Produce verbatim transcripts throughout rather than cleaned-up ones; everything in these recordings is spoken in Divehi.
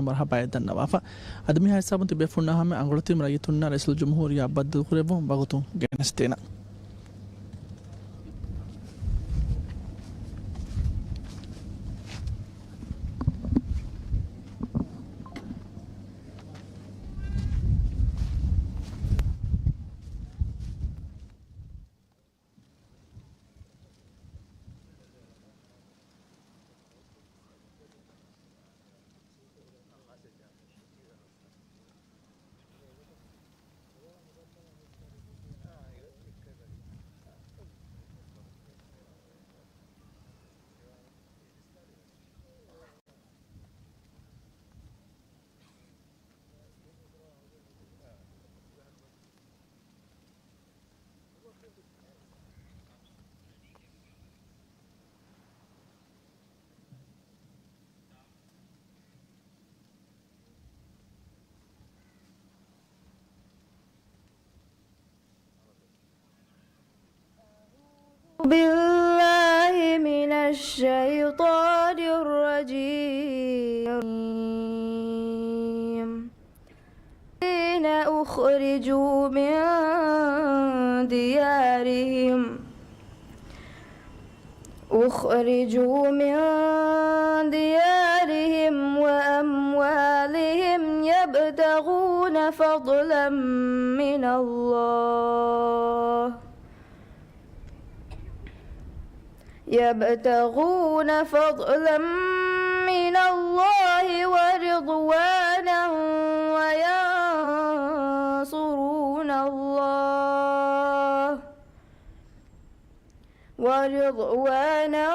މަރުޙަބާއެއް ދަންނަވާފަ. އަދި މިހާ ހިސާބުން ތިބޭފުޅުންނާ ހަމަ އަނގޮޅުތިބި ރައްޔިތުންނާ ރައީސުލްޖުމްހޫރިއްޔާ ބައްދަލުކުރެއްވުން ވަގުތު ގެނެސްދޭނަން. بالله من الشيطان الرجيم. الذين أخرجوا من ديارهم أخرجوا من ديارهم وأموالهم يبتغون فضلا من الله يبتغون فضلا من الله ورضوانا وينصرون الله ورضوانا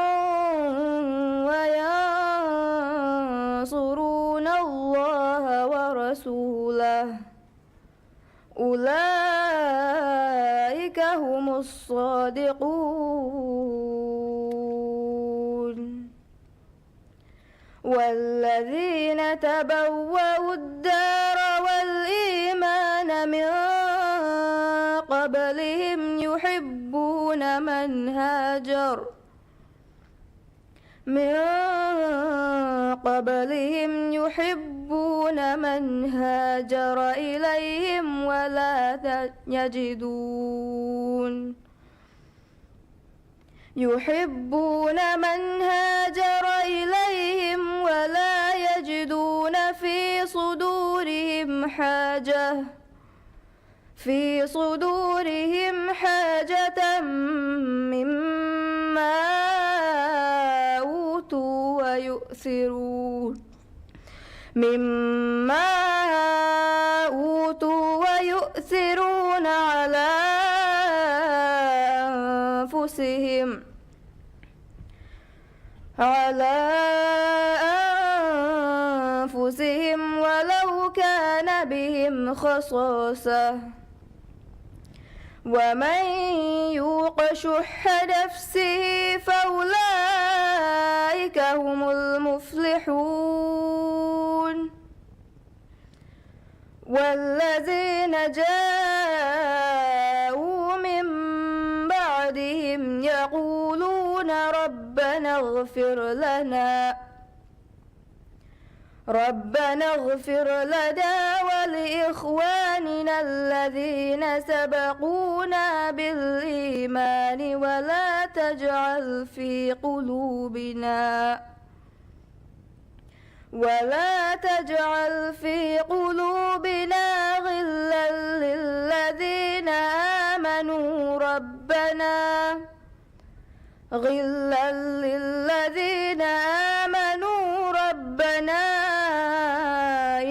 وينصرون الله ورسوله أولئك هم الصادقون. والذين تبوأوا الدار والإيمان من قبلهم يحبون من هاجر من قبلهم يحبون من هاجر إليهم ولا ت- يجدون يحبون من هاجر إليهم ولا يجدون في صدورهم حاجة في صدورهم حاجة مما أوتوا ويؤثرون مما أوتوا ويؤثرون على أنفسهم على أنفسهم ولو كان بهم خصاصة ومن يوق شح نفسه فأولئك هم المفلحون. والذين جاءوا من بعدهم يقولون ربنا اغفر لنا ربنا اغفر لنا ولإخواننا الذين سبقونا بالإيمان ولا تجعل في قلوبنا ولا تجعل في قلوبنا غلا للذين آمنوا ربنا غلا للذين آمنوا ربنا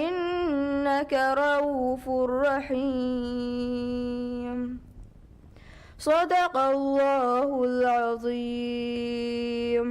إنك رءوف رحيم. صدق الله العظيم.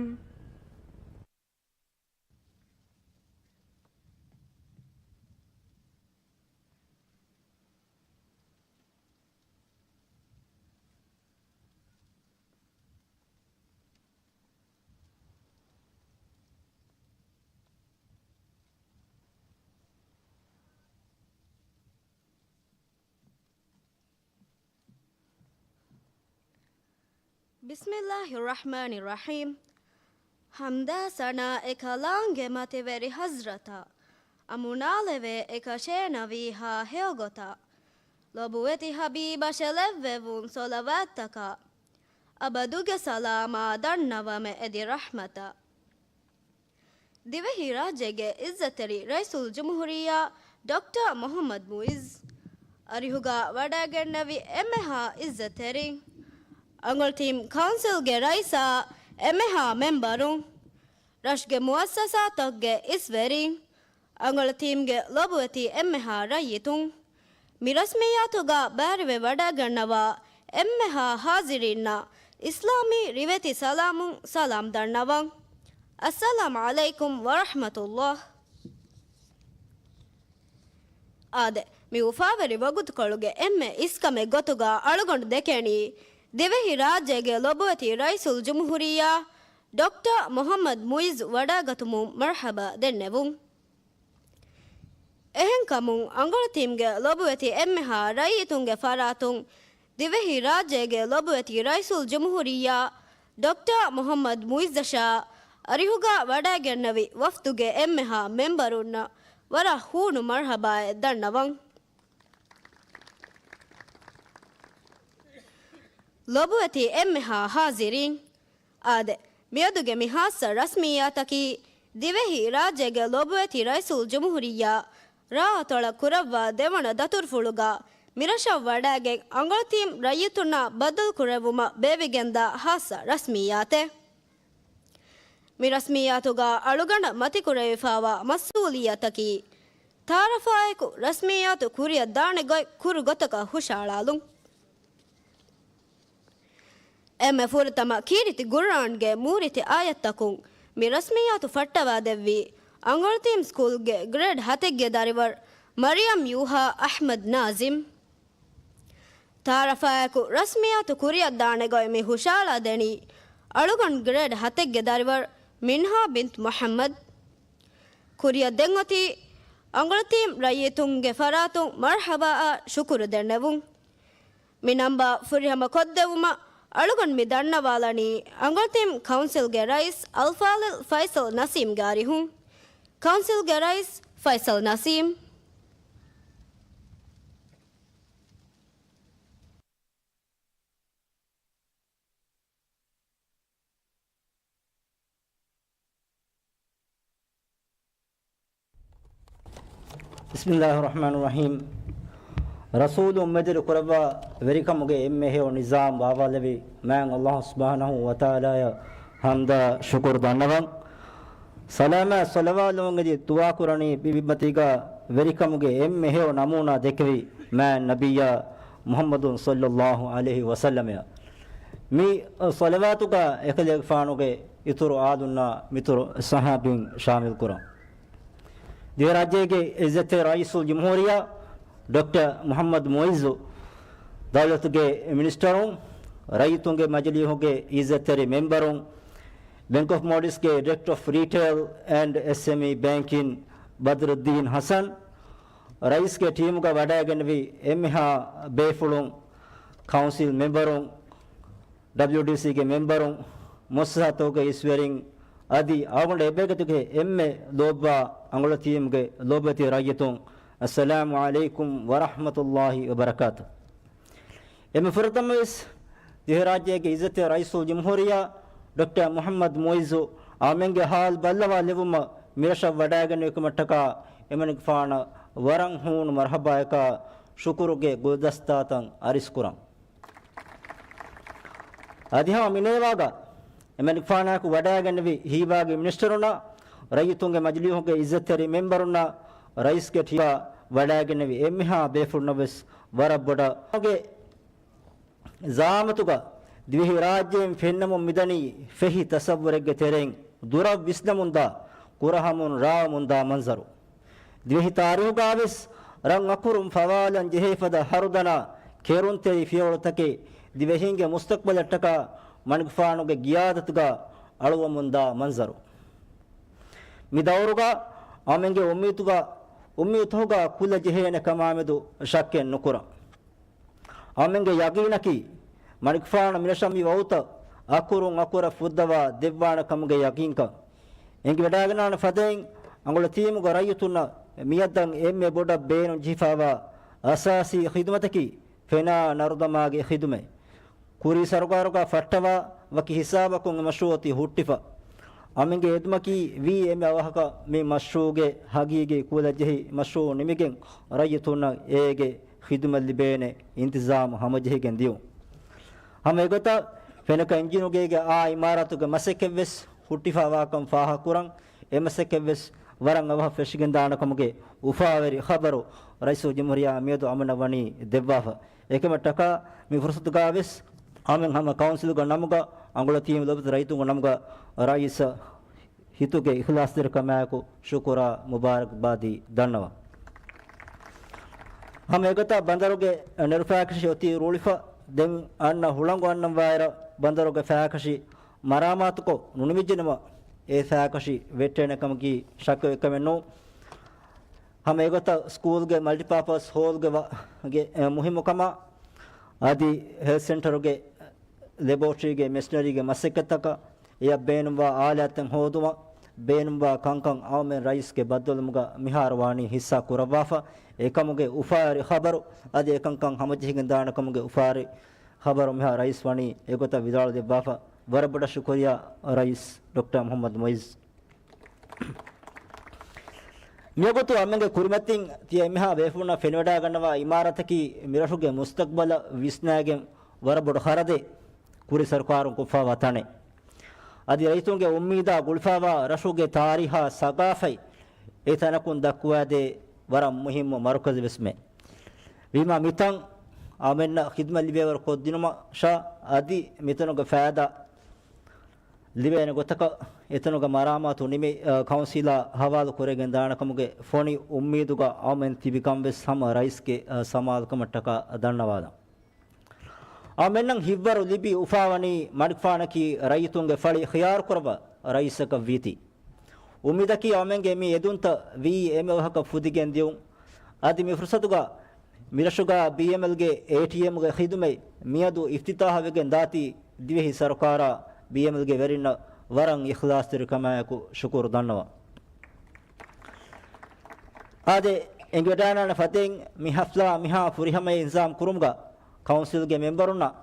بسم الله الرحمن الرحيم. ޙަމްދާ ސަނާ އެކަލާނގެ މަތިވެރި ޙަޟްރަތަށް، އަމުނާލެވޭ އެކަށޭނަވީހާ ހެޔޮގޮތަށް. ލޮބުވެތި ހަބީބަށެ ލެއްވެވުން ޞަލަވާތްތަކާ، އަބަދުގެ ސަލާމާ ދަންނަވަމެ އެދި ރަޙްމަތަށް. ދިވެހިރާއްޖޭގެ އިއްޒަތްތެރި ރައީސުލްޖުމްހޫރިއްޔާ ޑޮކްޓަރ މުޙައްމަދު މުޢިއްޒު އަރިހުގަ ވަޑައިގެންނެވި އެންމެހާ އިއްޒަތްތެރިން، އަނގަޅުތީމް ކައުންސިލްގެ ރައީސާ އެންމެހާ މެމްބަރުން، ރަށުގެ މުއައްސަސާތަކުގެ އިސްވެރިން، އަނގަޅު ޓީމްގެ ލޮބުވެތި އެންމެހާ ރައްޔިތުން، މި ރަސްމިއްޔާތުގަ ބައިވެރިވެ ވަޑައިގަންނަވާ އެންމެހާ ހާޒިރީންނަށް އިސްލާމީ ރިވެތި ސަލާމުން ސަލާމް ދަންނަވަން. އައްސަލާމް ޢަލައިކުމް ވަރަޙްމަތުﷲ. އާދެ، މި އުފާވެރި ވަގުތުކޮޅުގެ އެންމެ އިސްކަމެއް ގޮތުގަ އަޅުގަނޑު ދެކެނީ، ދިވެހި ރާއްޖޭގެ ލޮބުވެތި ރައީސުލްޖުމްހޫރިއްޔާ ޑޮކްޓަރ މުޙައްމަދު މުޢިއްޒު ވަޑައިގަތުމުން މަރްޙަބާ ދެންނެވުން. އެހެންކަމުން، އަނގަޅު ޓީމްގެ ލޮބުވެތި އެންމެހާ ރައްޔިތުންގެ ފަރާތުން، ދިވެހި ރާއްޖޭގެ ލޮބުވެތި ރައީސުލްޖުމްހޫރިއްޔާ ޑޮކްޓަރ މުޙައްމަދު މުޢިއްޒަށާ އަރިހުގަ ވަޑައިގެންނެވި ވަފްދުގެ އެންމެހާ މެމްބަރުންނަށް ވަރަށް ހޫނު މަރްޙަބާއެއް ދަންނަވަން. ލޮބުވެތި އެންމެހާ ހާޒިރީން، އާދެ، މިއަދުގެ މި ހާއްސަ ރަސްމިއްޔާތަކީ، ދިވެހި ރާއްޖޭގެ ލޮބުވެތި ރައީސުލްޖުމްހޫރިއްޔާ ރާއަތޮޅަށް ކުރައްވާ ދެވަނަ ދަތުރުފުޅުގަ މިރަށަށް ވަޑައިގެން އަނގަޅު ޓީމް ރައްޔިތުންނާ ބައްދަލުކުރެއްވުމަށް ބޭއްވިގެންދާ ހާއްސަ ރަސްމިއްޔާތެއް. މި ރަސްމިއްޔާތުގަ އަޅުގަނޑަށް މަތިކުރެވިފައިވާ މަސްއޫލިއްޔަތަކީ، ތަޢާރަފާއެކު ރަސްމިއްޔާތު ކުރިއަށް ދާނެ ގޮތް ކުރު ގޮތަކަށް ހުށައަޅާލުން. އެންމެ ފުރަތަމަ ކީރިތި ޤުރްއާންގެ މޫރިތި އާޔަތްތަކުން މި ރަސްމިއްޔާތު ފައްޓަވާދެއްވީ، އަނގަޅު ޓީމް ސްކޫލްގެ ގްރޭޑް ހަތެއްގެ ދަރިވަރު މަރިޔަމް ޔޫހާ އަޙްމަދު ނާޒިމް. ތަޢާރަފާއެކު ރަސްމިއްޔާތު ކުރިއަށް ދާނެ ގޮތް މި ހުށައަޅާ ދެނީ، އަޅުގަނޑު ގްރޭޑް ހަތެއްގެ ދަރިވަރު މިންހާ ބިންތު މުޙައްމަދު. ކުރިއަށް ދެން އޮތީ، އަނގަޅު ޓީމް ރައްޔިތުންގެ ފަރާތުން މަރްޙަބާއަށް ޝުކުރު ދެންނެވުން. މި ނަންބާ ފުރިހަމަ ކޮށްދެއްވުމަށް އަޅުގަނޑު މި ދަންނަވާލަނީ އަނގަޅު ޓީމް ކައުންސިލްގެ ރައީސް އަލްފާޟިލް ފައިސަލް ނަސީމްގެ އަރިހުން. ކައުންސިލްގެ ރައީސް ފައިސަލް ނަސީމް. ބިސްމިއްލާހި ރަޙްމާނި ރަޙީމް. ރަސޫލު މެދުވެރި ކުރައްވާ ވެރިކަމުގެ އެންމެ ހެޔޮ ނިޒާމް ބާވާލެވި މާތް އަލްލާހު ސުބްޙާނަހު ވަތަޢާލާއަށް ޙަމްދާ ޝުކުރު ދަންނަވަން. ސަލާމާ ޞަލަވާތް ލުމުގެދި ދުޢާ ކުރަނީ ބިބިމަތީގަ ވެރިކަމުގެ އެންމެ ހެޔޮ ނަމޫނާ ދެކެވި މާތް ނަބިއްޔާ މުޙައްމަދު ޞައްލައްލާހު ޢަލައިހި ވަސައްލަމައަށް. މި ޞަލަވާތުގަ އެކަލޭގެފާނުގެ އިތުރު އާލުންނާ މިތުރު ޞަޙާބީން ޝާމިލް ކުރަން. ދިވެހިރާއްޖޭގެ އިއްޒަތްތެރި ރައީސުލްޖުމްހޫރިއްޔާ ޑޮކްޓަރ މުޙައްމަދު މުޢިއްޒު ދައުލަތުގެ މިނިސްޓަރުން، ރައްޔިތުންގެ މަޖިލީހުގެ އިއްޒަތްތެރި މެމްބަރުން، ބެންކް އޮފް މޯލްޑިވްސްގެ ޑިރެކްޓަރ އޮފް ރީޓެއިލް އެންޑް އެސްއެމްއީ ބޭންކިން ބަދްރުއްދީން ޙަސަން، ރައީސްގެ ޓީމުގަ ވަޑައިގެންނެވި އެންމެހާ ބޭފުޅުން، ކައުންސިލް މެމްބަރުން، ޑަބްލިއުޑީސީގެ މެމްބަރުން، މުއައްސަސާތަކުގެ އިސްވެރިން އަދި އަޅުގަނޑު އެބޭގަތުގެ އެންމެ ލޯބިވާ އަނގަޅު ޓީމުގެ ލޯބިވެތި ރައްޔިތުން، އައްސަލާމު ޢަލައިކުމް ވަރަޙްމަތުﷲ ވަބަރަކާތު. އެންމެ ފުރަތަމަވެސް، ދިވެހިރާއްޖޭގެ އިއްޒަތްތެރި ރައީސުލްޖުމްހޫރިއްޔާ ޑޮކްޓަރ މުޙައްމަދު މުޢިއްޒު އަޅުގަނޑުމެންގެ ޙާލު ބައްލަވާލެއްވުމަށް މިރަށަށް ވަޑައިގެންނެވިކަމަށްޓަކާ އެމަނިކުފާނަށް ވަރަށް ހޫނު މަރްޙަބާއަކާ ޝުކުރުގެ ގުލްދަސްތާތައް އަރިސްކުރަން. އަދި ހަމަ މިނޭވާގަ އެމަނިކުފާނާއެކު ވަޑައިގެންނެވި ހީވާގި މިނިސްޓަރުންނާ، ރައްޔިތުންގެ މަޖިލީހުގެ އިއްޒަތްތެރި މެމްބަރުންނާ، ރައީސްގެ ޓީމާ ވަޑައިގެންނެވި އެންމެހާ ބޭފުޅުންނަށް ވެސް ވަރަށް ބޮޑަށް ގެ ޒަޢާމަތުގަ ދިވެހިރާއްޖެއިން ފެންނަމުން މިދަނީ ފެހި ތަޞައްވުރެއްގެ ތެރެއިން ދުރަށް ވިސްނަމުންދާ، ކުރަހަމުން ރާވަމުންދާ މަންޒަރު. ދިވެހި ތާރީހުގަވެސް ރަށް އަކުރުން ފަވާލަން ޖެހޭ ފަދަ ހަރުދަނާ ކެރުންތެރި ފިޔަވަޅުތަކެއް ދިވެހީންގެ މުސްތަޤްބަލަށްޓަކާ މަނިކުފާނުގެ ގިޔާދަތުގަ އަޅުވަމުންދާ މަންޒަރު. މި ދައުރުގަ އަޅުގަނޑުމެންގެ އުއްމީދުގަ، އުއްމީދުތަކުގަ ކުލަ ޖެހޭނެ ކަމާމެދު ޝައްކެއް ނުކުރަން. އަޅުގަނޑުމެންގެ ޔަގީނަކީ، މަނިކުފާނު މިރަށަށް މި ވަގުތަށް އަކުރުން އަކުރަށް ފުއްދަވާ ދެއްވާނެ ކަމުގެ ޔަގީންކަން. އެނގިވަޑައިގަންނާނެ ފަދައިން، އަނގަޅު ޓީމުގެ ރައްޔިތުންނަށް މިއަދަށް އެންމެ ބޮޑަށް ބޭނުން ޖެހިފައިވާ އަސާސީ ޚިދުމަތަކީ ފެނާ ނަރުދަމާގެ ޚިދުމަތް. ކުރީ ސަރުކާރުގަ ފައްޓަވާ ވަކި ހިސާބަކުން އެ މަޝްރޫޢު އޮތީ ހުއްޓިފަ. އަމިއްލަ އެދުމަކީ ވީ އެންމެ އަވަހަކަށް މި މަޝްރޫޢުގެ ހަގީގީ ކުލަ ޖެހި މަޝްރޫޢު ނިމިގެން ރައްޔިތުންނަށް އޭގެ ޚިދުމަތް ލިބޭނެ އިންތިޒާމު ހަމަޖެހިގެން ދިޔުން. ހަމަ އެގޮތަށް ފެނަކަ އިންޖީނުގޭގެ އާ އިމާރާތުގެ މަސައްކަތްވެސް ހުއްޓިފަ ވާކަން ފާހަގަކުރަން، އެ މަސައްކަތްވެސް ވަރަށް އަވަހަށް ފެށިގެންދާނެކަމުގެ އުފާވެރި ޚަބަރު ރައީސުލްޖުމްހޫރިއްޔާ މިއަދު އަމަނަށް ވަނީ ދެއްވާފަ. އެކަމަށްޓަކާ މި ފުރުސަތުގަވެސް އަމެން ހަމަ ކައުންސިލުގެ ނަމުގަ އަނގޮޅަތީމް ލޯބިވެތި ރައްޔިތުންގެ ނަމުގަ ރައީސަށް ހިތުގެ އިޚްލާޞްތެރިކަމާއެކު ޝުކުރާ މުބާރަކްބާދީ ދަންނަވަން. ހަމަ އެގޮތަށް ބަނދަރުގެ ނެރުފައިކަށި އޮތީ ރޫޅިފަ. ދެން އަންނަ ހުޅަނގު އަންނަން ވާއިރަށް ބަނދަރުގެ ފައިކަށި މަރާމާތުކޮށް ނުނިމިއްޖެނަމަ، އެ ފައިކަށި ވެއްޓޭނެ ކަމަކީ ޝައްކެއް އެކަމެއް ނޫން. ހަމަ އެގޮތަށް ސްކޫލްގެ މަލްޓިޕާޕަސް ހޯލްގެ ވަ-، ގެ، އެ، މުހިއްމުކަމާ، އަދި ހެލްތު ސެންޓަރުގެ ލެބޯޓްރީގެ މެޝިނަރީގެ މަސައްކަތްތަކަށް އެއަށް ބޭނުންވާ އާލާތްތައް ހޯދުމަށް ބޭނުންވާ ކަންކަން އަޅުމެން ރައީސްގެ ބައްދަލުވުމުގަ މިހާރު ވާނީ ހިއްސާ ކުރައްވާފަ. އެކަމުގެ އުފާވެރި ޚަބަރު އަދި އެކަންކަން ހަމަޖެހިގެން ދާނެ ކަމުގެ އުފާވެރި ޚަބަރު މިހާ ރައީސް ވަނީ އެގޮތަށް ވިދާޅު ދެއްވާފަ. ވަރަށް ބޮޑަށް ޝުކުރިއްޔާ ރައީސް ޑޮކްޓަރ މުޙައްމަދު މުޢިއްޒު. މިވަގުތު އަމެންގެ ކުރިމަތިން ތިޔަ އެންމެހާ ބޭފުޅުންނަށް ފެނިވަޑައިގަންނަވާ އިމާރާތަކީ މިރަށުގެ މުސްތަޤްބަލަށް ވިސްނާގެން ވަރަށް ބޮޑު ޚަރަދެއް ކުރި ސަރުކާރުން ކޮށްފައިވާ ތަނެއް. އަދި ރައްޔިތުންގެ އުއްމީދާ ގުޅިފައިވާ ރަށުގެ ތާރީޚާ ސަގާފަތް އެ ތަނަކުން ދައްކުވާދޭ ވަރަށް މުހިއްމު މަރުކަޒެއް ވެސްމެ. ވީމާ މިތަން އަމެންނަށް ޚިދުމަތް ލިބޭވަރު ކޮށްދިނުމަށާ އަދި މިތަނުގެ ފައިދާ ލިބޭނެ ގޮތަކަށް އެތަނުގެ މަރާމާތު ނިމި، އަ، ކައުންސިލާ ހަވާލު ކުރެގެން ދާނެ ކަމުގެ ފޮނި އުއްމީދުގަ އަޅުމެން ތިބިކަން ވެސް ހަމަ ރައީސްގެ، އަ، ސަމާލުކަމަށްޓަކާ ދަންނަވާލަން. އަޅުމެންނަށް ހިތްވަރު ލިބި އުފާވަނީ މަނިކުފާނަކީ ރައްޔިތުންގެ ފަޅި ޚިޔާރު ކުރައްވާ ރައީސަކަށް ވީތީ. އުއްމީދަކީ އަޅުމެންގެ މި އެދުންތައް ވީ އެންމެ ވަހަކަށް ފުދިގެން ދިޔުން. އަދި މި ފުރުސަތުގަ މިރަށުގަ ބީއެމްއެލްގެ އޭޓީއެމްގެ ޚިދުމަތް މިއަދު އިފްތިތާހަށް ވެގެން ދާތީ ދިވެހި ސަރުކާރާ ބީއެމްއެލްގެ ވެރިންނަށް ވަރަށް އިޚްލާޞްތެރިކަމާއެކު ޝުކުރު ދަންނަވަން. އާދެ، އެނގިވަޑައިގަންނަވާ ފަދައިން މި ހަފްލާ މިހާ ފުރިހަމަޔަށް އިންތިޒާމް ކުރުމުގަ ކައުންސިލްގެ މެމްބަރުންނަށް،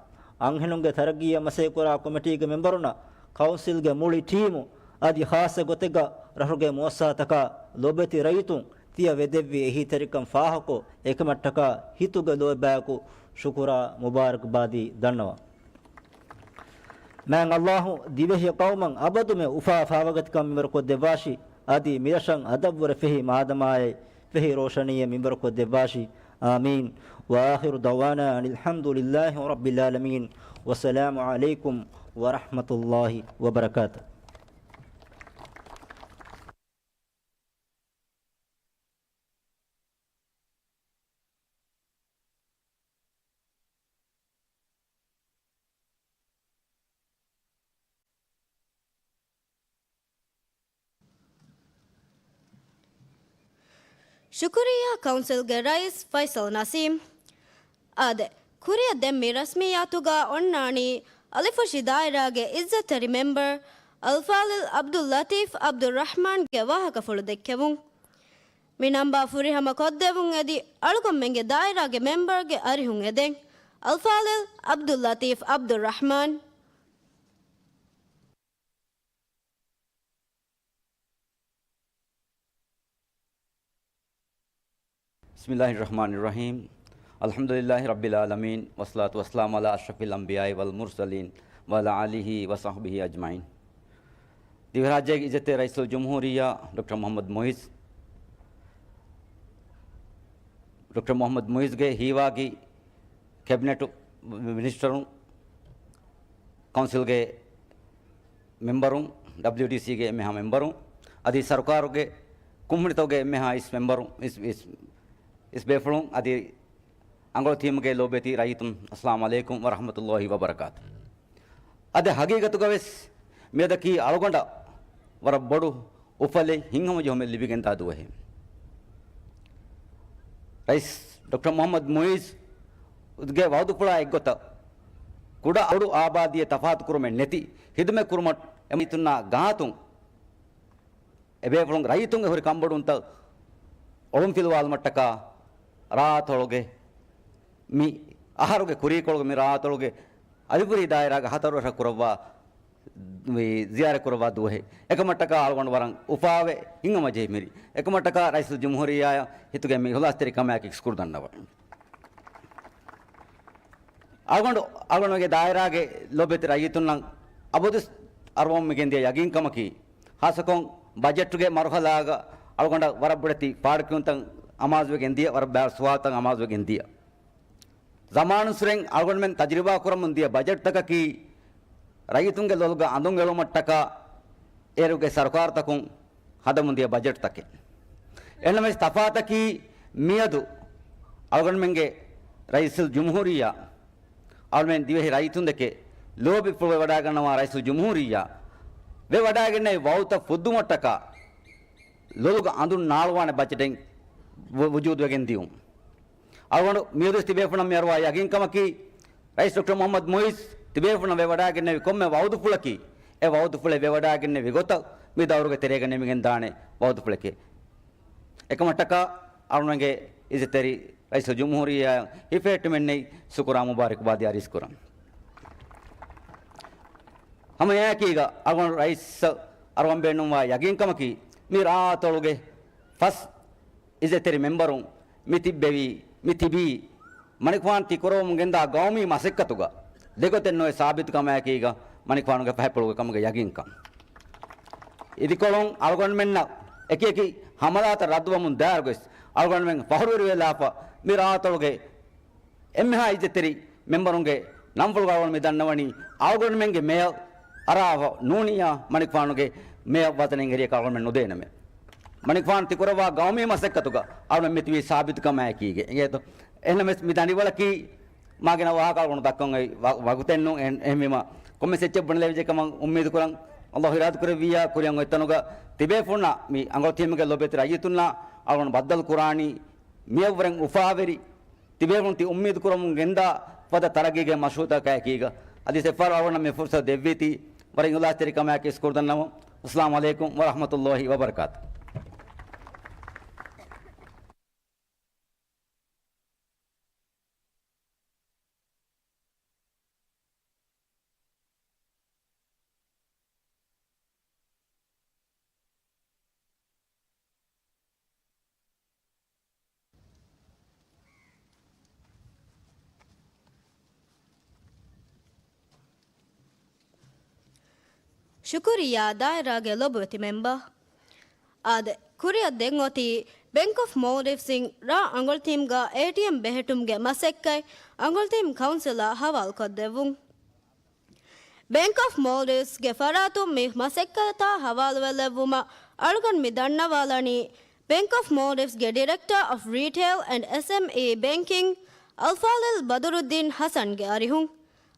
އަންހެނުންގެ ތަރައްގީއަށް މަސައްކަތްކުރާ ކޮމިޓީގެ މެމްބަރުންނަށް، ކައުންސިލްގެ މުޅި ޓީމު އަދި ޚާއްޞަ ގޮތެއްގަ ރަށުގެ މުއައްސަސާތަކާ ލޯބިވެތި ރައްޔިތުން ތިޔަ ވެދެއްވި އެހީތެރިކަން ފާހަގަކޮށް، އެކަމަށްޓަކާ ހިތުގެ ލޯތްބާއެކު ޝުކުރާ މުބާރަކްބާދީ ދަންނަވަން. މާތް ﷲ ދިވެހި ޤައުމަށް އަބަދުމެ އުފާ ފާވަގަތިކަން މިންވަރު ކޮށްދެއްވާށި، އަދި މިރަށަށް އަދަށްވުރެ ފެހި މާދަމާއެއް ފެހި ރޯޝަނީއެއް މިންވަރު ކޮށްދެއްވާށި. އާމީން. وآخر دعوانا أن الحمد لله رب العالمين. والسلام عليكم ورحمة الله وبركاته. ޝުކުރިއްޔާ ކައުންސިލްގެ ރައީސް ފައިސަލް ނަސީމް. އާދެ، ކުރިއަށް ދެން މި ރަސްމިއްޔާތުގަ އޮންނާނީ އަލިފުށި ދާއިރާގެ އިއްޒަތްތެރި މެމްބަރު އަލްފާޟިލް ޢަބްދުއްލަޠީފް ޢަބްދުއްރަޙްމާންގެ ވާހަކަފުޅު ދެއްކެވުން. މި ނަންބާ ފުރިހަމަ ކޮށްދެވުން އެދި، އަޅުގަނޑުމެންގެ ދާއިރާގެ މެމްބަރުގެ އަރިހުން އެދެން، އަލްފާޟިލް ޢަބްދުއްލަޠީފް ޢަބްދުއްރަޙްމާން. بسم الله الرحمن الرحيم. الحمد لله رب العالمين، والصلاة والسلام على أشرف الأنبياء والمرسلين، وعلى آله وصحبه أجمعين. ދިވެހިރާއްޖޭގެ އިއްޒަތްތެރި ރައީސުލްޖުމްހޫރިއްޔާ ޑޮކްޓަރ މުޙައްމަދު މުޢިއްޒު، ޑޮކްޓަރ މުޙައްމަދު މުޢިއްޒުގެ ހީވާގި ކެބިނެޓު މިނިސްޓަރުން، ކައުންސިލްގެ މެމްބަރުން، ޑަބްލިއުޑީސީގެ އެންމެހާ މެމްބަރުން، އަދި ސަރުކާރުގެ ކުންފުނިތަކުގެ އެންމެހާ އިސް މެމްބަރުން، އިސް، އިސް، އިސް ބޭފުޅުން، އަދި އަނގަޅު ތީމުގެ ލޯބިވެތި ރައްޔިތުން، އައްސަލާމު ޢަލައިކުމް ވަރަޙްމަތުﷲ ވަބަރަކާތު. އަދި ހަގީގަތުގަވެސް މިއަދަކީ އަޅުގަނޑަށް ވަރަށް ބޮޑު އުފަލެއް، ހިތްހަމަޖެހުމެއް ލިބިގެންދާ ދުވަހެއް. ރައީސް ޑޮކްޓަރ މުޙައްމަދު މުޢިއްޒުގެ ވަޢުދުފުޅާ އެއްގޮތަށް، ކުޑަ އަޑު އާބާދީއެއް ތަފާތުކުރުމެއް ނެތި ޚިދުމަތް ކުރުމަށް އެމީތުންނާ ގާތުން އެބޭފުޅުން ރައްޔިތުންގެ ހުރި ކަންބޮޑުވުންތައް އޮޅުންފިލުވާލުމަށްޓަކާ ރާއަތޮޅުގެ މި އަހަރުގެ ކުރީކޮޅުގެ މި ރާއަތޮޅުގެ އަލިފުރީ ދާއިރާގެ ހަތަރު ރަށަށް ކުރައްވާ މި ޒިޔާރަތް ކުރައްވާ ދުވަހެއް. އެކަމަށްޓަކާ އަޅުގަނޑު ވަރަށް އުފާވެ ހިތްހަމަޖެހި މިރި. އެކަމަށްޓަކާ ރައީސުލްޖުމްހޫރިއްޔާއަށް ހިތުގެ މި އިޚްލާޞްތެރި ކަމާއެކީ ޝުކުރު ދަންނަވަން. އަޅުގަނޑު، އަޅުގަނޑުގެ ދާއިރާގެ ލޯބިވެތި ރައްޔިތުންނަށް އަބަދުވެސް އަރުވަމުން މިގެންދިޔަ ޔަގީންކަމަކީ، ހާއްސަކޮށް ބަޖެޓުގެ މަރުހަލާގަ އަޅުގަނޑަށް ވަރަށް ބޮޑެތި ފާޑުކިޔުންތައް އަމާޒުވެގެން ދިޔަ، ވަރަށް ބާރު ސުވާލުތައް އަމާޒުވެގެން ދިޔަ. ޒަމާނުއްސުރެން އަޅުގަނޑުމެން ތަޖުރިބާ ކުރަމުން ދިޔަ ބަޖެޓްތަކަކީ، ރައްޔިތުންގެ ލޮލުގަ އަނދުން އެޅުމަށްޓަކާ އޭރުގެ ސަރުކާރުތަކުން ހަދަމުން ދިޔަ ބަޖެޓްތަކެއް. އެހެންނަމަވެސް ތަފާތަކީ މިއަދު އަޅުގަނޑުމެންގެ ރައީސުލްޖުމްހޫރިއްޔާ އަޅުމެން ދިވެހި ރައްޔިތުންދެކެ ލޯބި ފުޅުވެވަޑައިގަންނަވާ ރައީސުލްޖުމްހޫރިއްޔާ ވެވަޑައިގެންނެވި ވައުދުތައް ފުއްދުމަށްޓަކާ ލޮލުގަ އަނދުން ނާޅުވާނެ ބަޖެޓެއް ވު-، ވުޖޫދުވެގެން ދިޔުން. އަޅުގަނޑު މިއަދުވެސް ތިބޭފުޅުންނަށް މި އަރުވާ ޔަގީންކަމަކީ، ރައީސް ޑޮކްޓަރ މުޙައްމަދު މުޢިއްޒު ތިބޭފުޅުންނަށް ވެވަޑައިގެންނެވި ކޮންމެ ވައުދުފުޅަކީ، އެ ވައުދުފުޅެއް ވެވަޑައިގެންނެވި ގޮތަށް މި ދައުރުގެ ތެރޭގަ ނިމިގެންދާނެ ވައުދުފުޅެކޭ. އެކަމަށްޓަކާ އަޅުގަނޑުގެ އިއްޒަތްތެރި ރައީސުލްޖުމްހޫރިއްޔާއަށް ހިފެހެއްޓުމެއްނެތް ޝުކުރާ މުބާރަކުބާދީ އަރިސްކުރަން. ހަމައެއާއެކީގަ އަޅުގަނޑު ރައީސަށް އަރުވަން ބޭނުންވާ ޔަގީންކަމަކީ، މި ރާއަތޮޅުގެ ފަސް އިއްޒަތްތެރި މެމްބަރުން މި ތިއްބެވީ، މި ތިބީ، މަނިކުފާނު ތި ކުރަވަމުން ގެންދާ ގައުމީ މަސައްކަތުގަ ދެގޮތެއް ނުވެ ސާބިތުކަމާއެކީގަ މަނިކުފާނުގެ ފަހަތްޕުޅުގެ ކަމުގެ ޔަގީންކަން. އިދިކޮޅުން އަޅުގަނޑުމެންނަށް އެކިއެކި ހަމަލާތައް ރައްދުވަމުން ދާއިރުގައި އަޅުގަނޑުމެން ފަހުރުވެރިވެލާފަ މި ރާއަތޮޅުގެ އެންމެހާ އިއްޒަތްތެރި މެމްބަރުންގެ ނަންފުޅުގަ އަޅުގަނޑު މި ދަންނަވަނީ، އަޅުގަނޑުމެންގެ މޭޔަރ އަރާފަ ނޫނިއްޔާ މަނިކުފާނުގެ މޭޔަރ ވަޒަނެއް އެރިޔަކަށް އަޅުގަނޑުމެން ނުދޭނަމޭ. މަނިކުފާނު ތި ކުރައްވާ ގައުމީ މަސައްކަތުގަ އަޅުގަނޑު މިތިބީ ސާބިތުކަމާއެކީގެ. އިނގޭތޯ؟ އެހެންނަމަވެސް މި ދަނޑިވަޅަކީ މާގިނަ ވާހަކަ އަޅުގަނޑު ދައްކަން އޮތް ވަ-، ވަގުތެއް ނޫން. އެހެން-، އެހެންވީމަ ކޮންމެސް އެއްޗެއް ބުނެލެވިއްޖެ ކަމަށް އުއްމީދު ކުރަން. އައްލާހު އިރާދަ ކުރެއްވިއްޔާ ކުރިއަށް އޮތް ތަނުގަ ތިބޭފުޅުންނާ މި އަނގަޅު ތީމުގެ ލޯބިވެތި ރައްޔިތުންނާ އަޅުގަނޑު ބައްދަލު ކުރާނީ މިއަށްވުރެން އުފާވެރި ތިބޭފުޅުން ތި އުއްމީދު ކުރަމުން ގެންދާ ފަދަ ތަރައްގީގެ މަޝްރޫޢުތަކާއެކީގަ. އަދި އެއްފަހަރު އަޅުގަނޑަށް މި ފުރުޞަތު ދެއްވީތީ ވަރަށް އިޚްލާޞްތެރިކަމާއެކީ ޝުކުރު ދަންނަވަން. އައްސަލާމު ޢަލައިކުމް ވަރަޙްމަތުﷲި ވަބަރަކާތުހު. ޝުކުރިއްޔާ ދާއިރާގެ ލޮބުވެތި މެމްބަރ. އާދެ، ކުރިއަށް ދެން އޮތީ ބެންކް އޮފް މޯލްޑިވްސް އިން ރ އަނގޮޅުތީމްގަ އޭޓީއެމް ބެހެއްޓުމުގެ މަސައްކަތް އަނގޮޅުތީމް ކައުންސިލަށް ހަވާލުކޮށްދެއްވުން. ބެންކް އޮފް މޯލްޑިވްސްގެ ފަރާތުން މި މަސައްކަތާ ހަވާލުވެލެއްވުމަށް އަޅުގަނޑު މި ދަންނަވާލަނީ، ބެންކް އޮފް މޯލްޑިވްސްގެ ޑިރެކްޓަރ އޮފް ރީޓެއިލް އެންޑް އެސްއެމްއީ ބޭންކިން އަލްފާޟިލް ބަދުރުއްދީން ޙަސަންގެ އަރިހުން.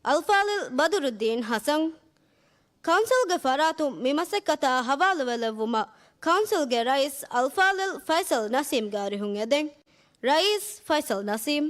އަލްފާޟިލް ބަދުރުއްދީން ޙަސަން. ކައުންސިލްގެ ފަރާތުން މި މަސައްކަތާ ހަވާލުވެލެއްވުމަށް ކައުންސިލްގެ ރައީސް އަލްފާޟިލް ފައިސަލް ނަސީމްގެ އަރިހުން އެދެން. ރައީސް ފައިސަލް ނަސީމް.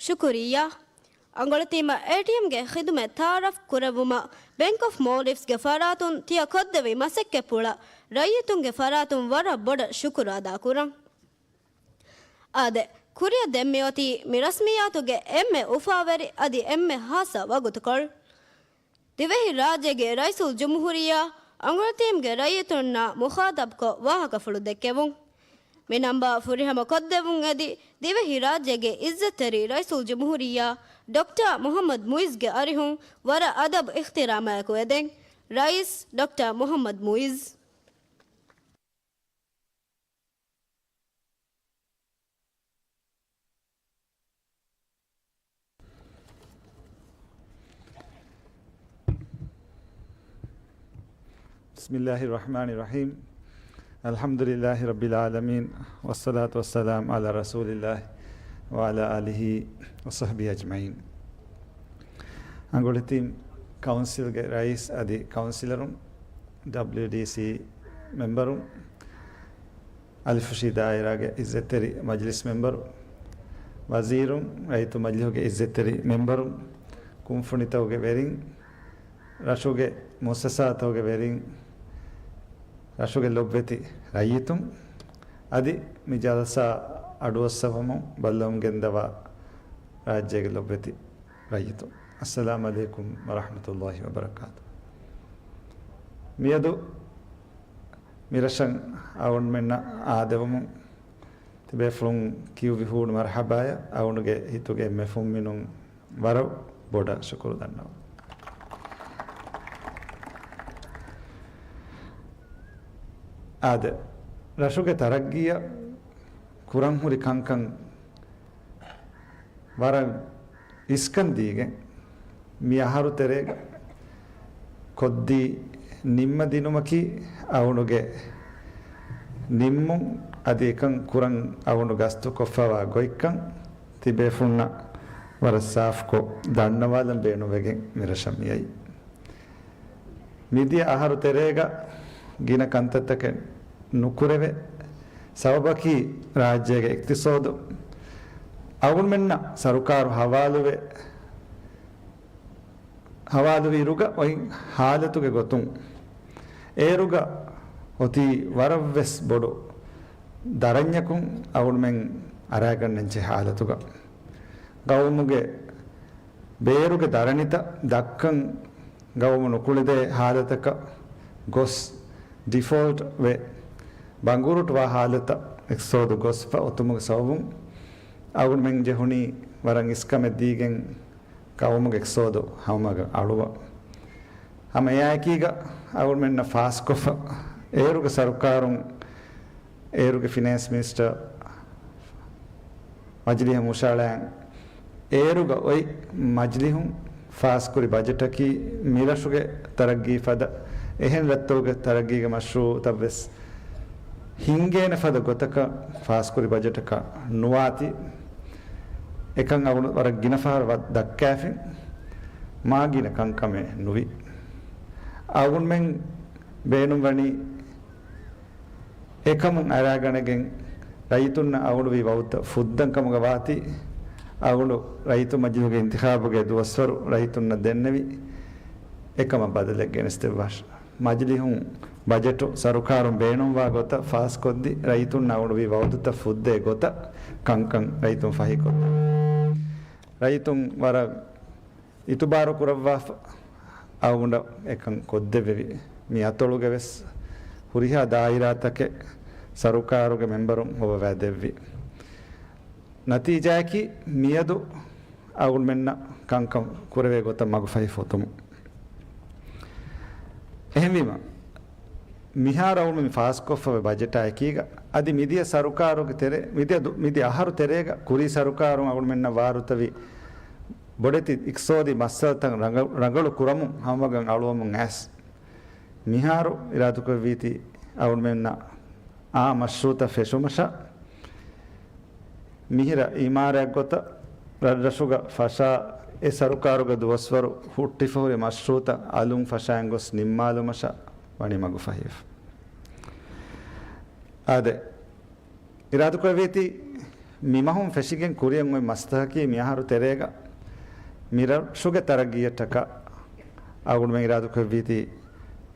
ޝުކުރިއްޔާ. އަނގޮޅިތީމަށް އޭޓީއެމްގެ ޚިދުމަތް ތައާރަފް ކުރެއްވުމަށް ބެންކް އޮފް މޯލްޑިވްސްގެ ފަރާތުން ތިޔަ ކޮށްދެވި މަސައްކަތްޕުޅަށް ރައްޔިތުންގެ ފަރާތުން ވަރަށް ބޮޑަށް ޝުކުރު އަދާކުރަން. އާދެ، ކުރިއަށް ދެން މިއޮތީ މި ރަސްމިއްޔާތުގެ އެންމެ އުފާވެރި އަދި އެންމެ ހާއްސަ ވަގުތުކޮޅު. ދިވެހި ރާއްޖޭގެ ރައީސުލް ޖުމްހޫރިއްޔާ އަނގޮޅިތީމްގެ ރައްޔިތުންނާ މުޚާޠަބްކޮށް ވާހަކަފުޅު ދެއްކެވުން. މި ނަންބާ ފުރިހަމަ ކޮށްދެއްވުން އެދި، ދިވެހި ރާއްޖޭގެ އިއްޒަތްތެރި ރައީސުލް ޖުމްހޫރިއްޔާ ޑޮކްޓަރ މުޙައްމަދު މުޢިއްޒުގެ އަރިހުން ވަރަށް އަދަބު އިޙްތިރާމާއެކު އެދެން. ރައީސް ޑޮކްޓަރ މުޙައްމަދު މުޢިއްޒު. بسم الله الرحمن الرحيم. الحمد لله رب العالمين، والصلاة والسلام على رسول الله وعلى آله وصحبه أجمعين. އަނގޮޅިތީމް ކައުންސިލްގެ ރައީސް އަދި ކައުންސިލަރުން، ޑަބްލިއުޑީސީ މެމްބަރުން، އަލިފުށި ދާއިރާގެ އިއްޒަތްތެރި މަޖިލިސް މެމްބަރު، ވަޒީރުން، ރައްޔިތު މަޖިލިހުގެ އިއްޒަތްތެރި މެމްބަރުން، ކުންފުނިތަކުގެ ވެރިން، ރަށުގެ މުއައްސަސާތަކުގެ ވެރިން، ރަށުގެ ލޮބްވެތި ރައްޔިތުން، އަދި މި ޖަލްސާ އަޑުއައްސަވަމުން ބައްލަވަމުން ގެންދަވާ ރާއްޖޭގެ ލޮބްވެތި ރައްޔިތުން، އައްސަލާމު ޢަލައިކުމް ވަރަޙްމަތުﷲި ވަބަރަކާތު. މިއަދު މިރަށަށް އަޅުގަނޑުމެންނަށް އާދެވުމުން ތިބޭފުޅުން ކިޔުއްވި ހޫނު މަރުޙަބާއަށް އަޅުގަނޑުގެ ހިތުގެ އެންމެ ފުންމިނުން ވަރަށް ބޮޑަށް ޝުކުރު ދަންނަވަން. އާދެ، ރަށުގެ ތަރައްގީއަށް ކުރަންހުރި ކަންކަން ވަރަށް އިސްކަން ދީގެން، މި އަހަރު ތެރޭގަ ކޮށްދީ ނިންމަދިނުމަކީ އަޅުގަނޑުގެ ނިންމުން އަދި އެކަން ކުރަން އަޅުގަނޑު ގަސްތުކޮށްފަވާ ގޮތްކަން ތިބޭފުޅުންނަށް ވަރަށް ސާފުކޮށް ދަންނަވާލަން ބޭނުންވެގެން މިރަށަށް މިއައީ. މިދިޔަ އަހަރު ތެރޭގަ ގިނަ ކަންތައްތަކެއް ނުކުރެވޭ ސަބަބަކީ، ރާއްޖޭގެ އިޤްތިޞާދު އަޅުގަނޑުމެންނަށް ސަރުކާރު ހަވާލުވެ، ހަވާލުވިއިރުގަ އޮތް ހާލަތުގެ ގޮތުން، އޭރުގަ އޮތީ ވަރަށްވެސް ބޮޑު ދަރަންޏަކުން އަޅުގަނޑުމެން އަރާގަންނަންޖެހޭ ހާލަތުގަ، ގައުމުގެ ބޭރުގެ ދަރަނިތައް ދައްކަން ގައުމު ނުކުޅެދޭ ހާލަތަކަށް ގޮސް، ޑިފޯލްޓް ވެ، ބަނގުރޫޓް ވާ ހާލަތަށް އިޤްތިޞާދު ގޮސްފަ އޮތުމުގެ ސަބަބުން އަޅުގަނޑުމެން ޖެހުނީ ވަރަށް އިސްކަމެއް ދީގެން ގައުމުގެ އިޤްތިޞާދު ހަމަ އަޅުވަން. ހަމަ އެއާއެކީގަ އަޅުގަނޑުމެންނަށް ފާސްކޮށްފަ، އޭރުގެ ސަރުކާރުން، އޭރުގެ ފިނޭންސް މިނިސްޓަރ މަޖިލީހަށް ހުށައަޅާ، އޭރުގަ އޮތް މަޖިލީހުން ފާސްކުރި ބަޖެޓަކީ މިރަށުގެ ތަރައްގީ ފަދަ އެހެން ރަށްތަކުގެ ތަރައްގީގެ މަޝްރޫޢުތައްވެސް ހިންގޭނެ ފަދަ ގޮތަކަށް ފާސްކުރި ބަޖެޓަކަށް ނުވާތީ، އެކަން އަޅުގަނޑު ވަރަށް ގިނަ ފަހަރު ވަ-، ދައްކާފިން، މާ ގިނަ ކަންކަމެއް ނުވި. އަޅުގަނޑުމެން ބޭނުންވަނީ އެކަމުން އަރާގަނެގެން ރައްޔިތުންނަށް އަޅުގަނޑު ވީ ވަގުތަށް ފުއްދަން ކަމުގަ ވާތީ، އަޅުގަނޑު ރައްޔިތު މަޖިލީހުގެ އިންތިޚާބުގެ ދުވަސްވަރު ރައްޔިތުންނަށް ދެންނެވި އެކަމަށް ބަދަލެއް ގެނެސްދެއްވާށި. މަޖިލީހުން ބަޖެޓު ސަރުކާރުން ބޭނުންވާ ގޮތަށް ފާސްކޮށްދީ، ރައްޔިތުންނަށް އަޅުގަނޑު ވީ ވަގުތުތައް ފުއްދޭ ގޮތަށް ކަންކަން ރައްޔިތުން ފަހިކޮށްދޭ. ރައްޔިތުން ވަރަށް އިތުބާރު ކުރައްވާފަ، އަޅުގަނޑަށް އެކަން ކޮށްދެއްވެވި. މި އަތޮޅުގެ ވެސް ހުރިހާ ދާއިރާތަކެއް ސަރުކާރުގެ މެމްބަރުން ހޮވަވާ ދެއްވި. ނަތީޖާއަކީ މިއަދު އަޅުގަނޑުމެންނަށް ކަންކަން ކުރެވޭ ގޮތަށް މަގުފަހި ފޮތުމުން. އެހެންވީމަ، މިހާރު އަޅުގަނޑު މި ފާސްކޮށްފަވި ބަޖެޓާ އެކީގަ، އަދި މިދިޔަ ސަރުކާރުގެ ތެރޭ، މިދިޔަ ދު-، މިދިޔަ އަހަރު ތެރޭގަ ކުރީ ސަރުކާރުން އަޅުގަނޑުމެންނަށް ވާރުތަވި ބޮޑެތި އިޤްތިޞާދީ މައްސަލަތައް ރަނގަ-، ރަނގަޅު ކުރަމުން ހަމަވަގަން އަޅުވަމުން އައިސް، މިހާރު އިރާދަކުރެއްވީތީ އަޅުގަނޑުމެންނަށް އާ މަޝްރޫޢުތައް ފެށުމަށާ، މިހިރަ އިމާރާތް ގޮތަށް ރަށްރަށުގަ ފަށާ، އެ ސަރުކާރުގެ ދުވަސްވަރު ހުއްޓިފަ ހުރި މަޝްރޫޢުތައް އަލުން ފަށައިން ގޮސް ނިންމާލުމަށަށް ވަނީ މަގުފަހިވެފަ. އާދެ، އިރާދަކުރެއްވީތީ މި މަހުން ފެށިގެން ކުރިއަށް އޮތް މަސްތަކަކީ މި އަހަރު ތެރޭގަ މިރަށުގެ ތަރައްގީއަށްޓަކާ އަޅުގަނޑުމެން އިރާދަކުރެއްވީތީ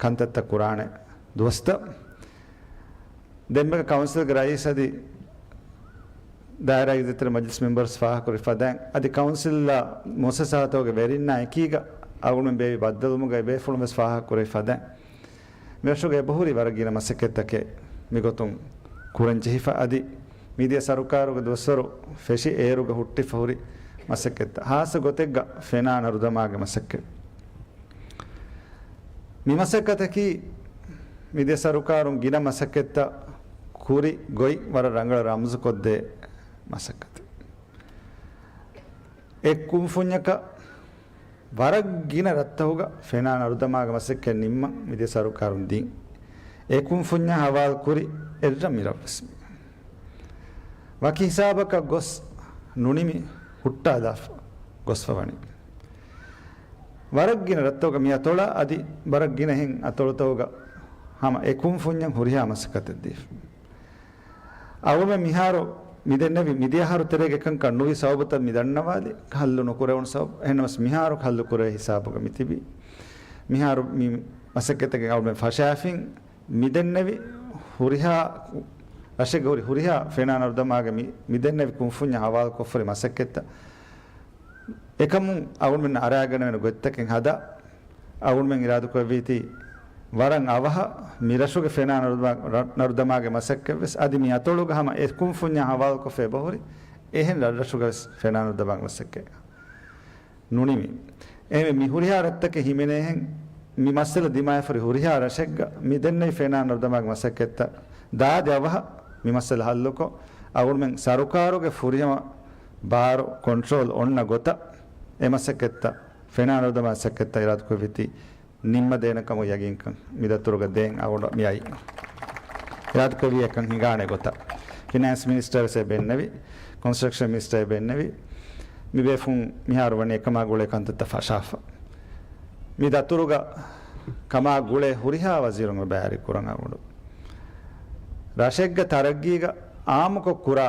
ކަންތައްތައް ކުރާނެ ދުވަސްތައް. ދެންމެ ކައުންސިލްގެ ރައީސް އަދި ދާއިރާ އިއްޒަތްތެރި މަޖިލިސް މެމްބަރުސް ފާހަގަކުރި ފަދައިން، އަދި ކައުންސިލްއާ މުއައްސަސާތަކުގެ ވެރިންނާ އެކީގަ އަޅުގަނޑުމެން ބޭއްވި ބައްދަލުވުމުގައި ބޭފުޅުން ވެސް ފާހަގަކުރެވި ފަދައިން، މިރަށުގަ އެބަހުރި ވަރަށް ގިނަ މަސައްކަތްތަކެއް މިގޮތުން ކުރަން ޖެހިފަ، އަދި މިދިޔަ ސަރުކާރުގެ ދުވަސްވަރު ފެށި އޭރުގަ ހުއްޓިފަ ހުރި މަސައްކަތްތައް، ހާއްސަ ގޮތެއްގަ ފެނާ ނަރުދަމާގެ މަސައްކަތް. މި މަސައްކަތަކީ މިދިޔަ ސަރުކާރުން ގިނަ މަސައްކަތްތައް ކުރި ގޮތް ވަރަށް ރަނގަޅަށް ރަމްޒުކޮށްދޭ މަސައްކަތެއް. އެއް ކުންފުންޏަކަށް ވަރަށް ގިނަ ރަށްތަކުގަ ފެނާ ނަރުދަމާގެ މަސައްކަތް ނިންމަން މިދިޔަ ސަރުކާރުން ދިން. އެ ކުންފުންޏާ ހަވާލު ކުރި އެއްރަށް މިރަށްވެސް ވަކި ހިސާބަކަށް ގޮސް ނުނިމި ހުއްޓާލާފަ ގޮސްފަ ވަނީ. ވަރަށް ގިނަ ރަށްތަކުގަ މި އަތޮޅާ އަދި ވަރަށް ގިނަ އެހެން އަތޮޅުތަކުގަ ހަމަ އެ ކުންފުންޏަށް ހުރިހާ މަސައްކަތެއް ދީފަ. އަޅުމެން މިހާރު މި ދެންނެވި މިދިޔަ އަހަރު ތެރޭގަ އެކަންކަން ނުވި ސަބަބުތައް މި ދަންނަވާލި ހައްލު ނުކުރެވުނު ސަބަބު. އެހެންނަމަސް މިހާރު ހައްލު ކުރެވޭ ހިސާބުގަ މި ތިބީ. މިހާރު މި މަސައްކަތަކީ އަޅުމެން ފަށާފިން މި ދެންނެވި ހުރިހާ ރަށެއްގަ ހުރި ހުރިހާ ފެނާ ނަރުދަމާގެ މި، މި ދެންނެވި ކުންފުންޏަށް ހަވާލުކޮށްފަ ހުރި މަސައްކަތްތައް. އެކަމުން އަޅުމެން އަރާގަނެވޭނެ ގޮތްތަކެއް ހަދާ، އަޅުމެން އިރާދަކުރެއްވީތީ ވަރަށް އަވަހަށް މި ރަށުގެ ފެނާ ނަރުދަމާ، ނަރުދަމާގެ މަސައްކަތްވެސް އަދި މި އަތޮޅުގަ ހަމަ އެ ކުންފުންޏާ ހަވާލުކޮށްފަ އެބަހުރި އެހެން ރަށްރަށުގަވެސް ފެނާ ނަރުދަމާގެ މަސައްކަތް ނުނިމި. އެހެންވެ، މި ހުރިހާ ރަށްތަކެއް ހިމެނޭހެން މި މައްސަލަ ދިމާވެފަ ހުރި ހުރިހާ ރަށެއްގަ މި ދެންނެވި ފެނާ ނަރުދަމާގެ މަސައްކަތްތައް ދާދި އަވަހަށް މި މައްސަލަ ހައްލުކޮށް، އަޅުމެން ސަރުކާރުގެ ފުރިހަމަ ބާރު ކޮންޓްރޯލް އޮންނަ ގޮތަށް އެ މަސައްކަތްތައް، ފެނާ ނަރުދަމާ މަސައްކަތްތައް އިރާދަކުރެއްވީތީ ނިންމަދޭނެ ކަމުގެ ޔަގީންކަން މި ދަތުރުގަ ދޭން އަޅުގަނޑު މި އައީ. އިރާދަކުރެއްވި އެކަން ހިނގާނެ ގޮތަށް. ފިނޭންސް މިނިސްޓަރ ވެސް އެބަ އިންނެވި، ކޮންސްޓްރަކްޝަން މިނިސްޓަރ އެބަ އިންނެވި. މި ބޭފުން މިހާރު ވަނީ އެކަމާ ގުޅޭ ކަންތައްތައް ފަށާފަ. މި ދަތުރުގަ ކަމާ ގުޅޭ ހުރިހާ ވަޒީރުން ބައިވެރި ކުރަން އަޅުގަނޑު. ރަށެއްގެ ތަރައްގީގަ އާއްމުކޮށް ކުރާ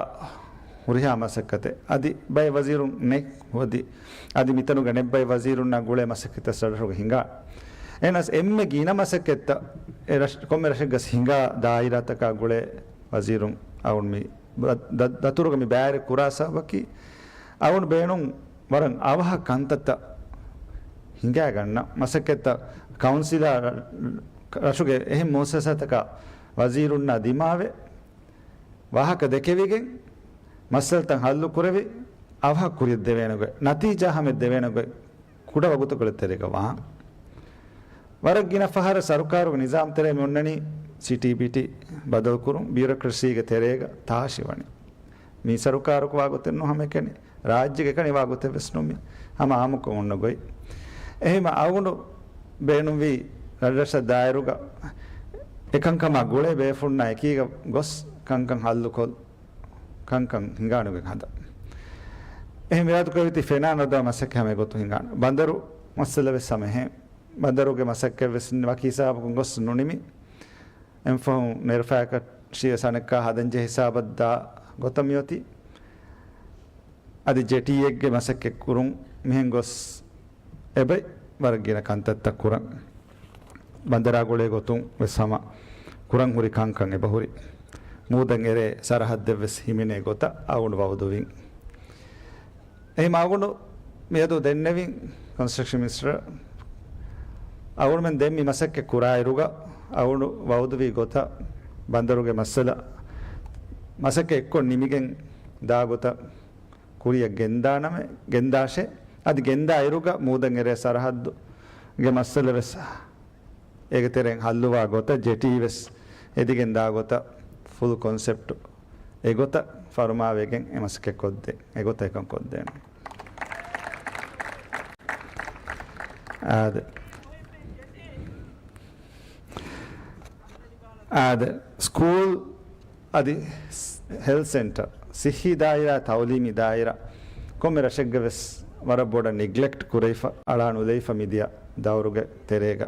ހުރިހާ މަސައްކަތެއް. އަދި ބައެއް ވަޒީރުން ނެތް އަދި، އަދި މިތަނުގަ ނެތް ބައެއް ވަޒީރުންނާ ގުޅޭ މަސައްކަތްތައް ރަށުގަ ހިނގާ. އެހެނަސް އެންމެ ގިނަ މަސައްކަތްތައް އެ ރަށް، ކޮންމެ ރަށެއްގަސް ހިނގާ ދާއިރާތަކާ ގުޅޭ ވަޒީރުން އަޅުގަނޑު މި ދަ-، ދަ-، ދަތުރުގަ މި ބައިވެރި ކުރާ ސަބަބަކީ އަޅުގަނޑު ބޭނުން ވަރަށް އަވަހަށް ކަންތައްތައް ހިނގާގަންނަ މަސައްކަތްތައް ކައުންސިލާ ރަ-، ރަށުގެ އެހެން މުއައްސަސާތަކާ ވަޒީރުންނާ ދިމާވެ، ވާހަކަ ދެކެވިގެން، މައްސަލަތައް ހައްލު ކުރެވި، އަވަހަށް ކުރިއަށް ދެވޭނެ ގޮތް، ނަތީޖާ ހަމައަށް ދެވޭނެ ގޮތް، ކުޑަ ވަގުތުކޮޅެއް ތެރޭގަ ވާން. ވަރަށް ގިނަ ފަހަރަށް ސަރުކާރުގެ ނިޒާމް ތެރޭ މި އޮންނަނީ ސީޓީބީޓީ ބަދަލުކުރުން، ބިއުރޮކްރަސީގެ ތެރޭގަ ތާށިވަނީ. މި ސަރުކާރަކު ވާގޮތެއް ނޫން ހަމައެކަނި، ރާއްޖޭގެ ކަނި ވާގޮތެއް ވެސް ނޫން މި. ހަމަ އާއްމުކޮށް އޮންނަ ގޮތް. އެހެންވީމަ އަޅުގަނޑު ބޭނުންވީ ރަށްރަށަށް ދާއިރުގަ އެކަންކަމާ ގުޅޭ ބޭފުޅުންނާ އެކީގަ ގޮސް ކަންކަން ހައްލުކޮށް، ކަންކަން ހިނގާނެގޮތް ހަދާ. އެހެން އިރާދަކުރެއްވީތީ ފެނާ ނަރުދަމާ މަސައްކަތް ހަމަ އެގޮތުން ހިނގާނެ. ބަނދަރު މައްސަލަ ވެސް ހަމަ އެހެން. ބަނދަރުގެ މަސައްކަތް ވެސް ވަކި ހިސާބަކުން ގޮސް ނުނިމި. އެންފަހުން ނެރުފަޔަކަށި ވެސް އަނެއްކާ ހަދަންޖެހޭ ހިސާބަށް ދާ ގޮތަށް މިއޮތީ. އަދި ޖެޓީއެއްގެ މަސައްކަތް ކުރުން މިހެން ގޮސް އެބައި ވަރަށް ގިނަ ކަންތައްތައް ކުރަން. ބަނދަރާ ގުޅޭ ގޮތުން ވެސް ހަމަ ކުރަން ހުރި ކަންކަން އެބަހުރި. މޫދަށް އެރޭ ސަރަހައްދެއް ވެސް ހިމެނޭ ގޮތަށް އަޅުގަނޑު ވައުދުވިން. އެހެން އަޅުގަނޑު މިއަދު ދެންނެވިން ކޮންސްޓްރަކްޝަން މިނިސްޓަރ އަޅުގަނޑުމެން ދެން މި މަސައްކަތް ކުރާއިރުގަ އަޅުގަނޑު ވައުދުވީ ގޮތަށް ބަނދަރުގެ މައްސަލަ މަސައްކަތް އެއްކޮށް ނިމިގެން ދާ ގޮތަށް ކުރިއަށް ގެންދާނަމޭ، ގެންދާށޭ. އަދި ގެންދާ އިރުގަ މޫދަށް އެރޭ ސަރަހައްދުގެ މައްސަލަ ވެސް އޭގެ ތެރެއިން ހައްލުވާ ގޮތަށް ޖެޓީ ވެސް އެދިގެން ދާ ގޮތަށް ފުލް ކޮންސެޕްޓް އެގޮތަށް ފަރުމާވެގެން އެ މަސައްކަތް ކޮށްދޭ، އެގޮތަށް އެކަން ކޮށްދޭނެ. އާދެ. އާދެ. ސްކޫލް އަދި ހެލްތް ސެންޓަރ، ސިއްހީ ދާއިރާ، ތައުލީމީ ދާއިރާ، ކޮންމެ ރަށެއްގަ ވެސް ވަރަށް ބޮޑަށް ނިގްލެކްޓް ކުރެވިފަ، އަޅާ ނުލެވިފަ މިދިޔަ ދައުރުގެ ތެރޭގަ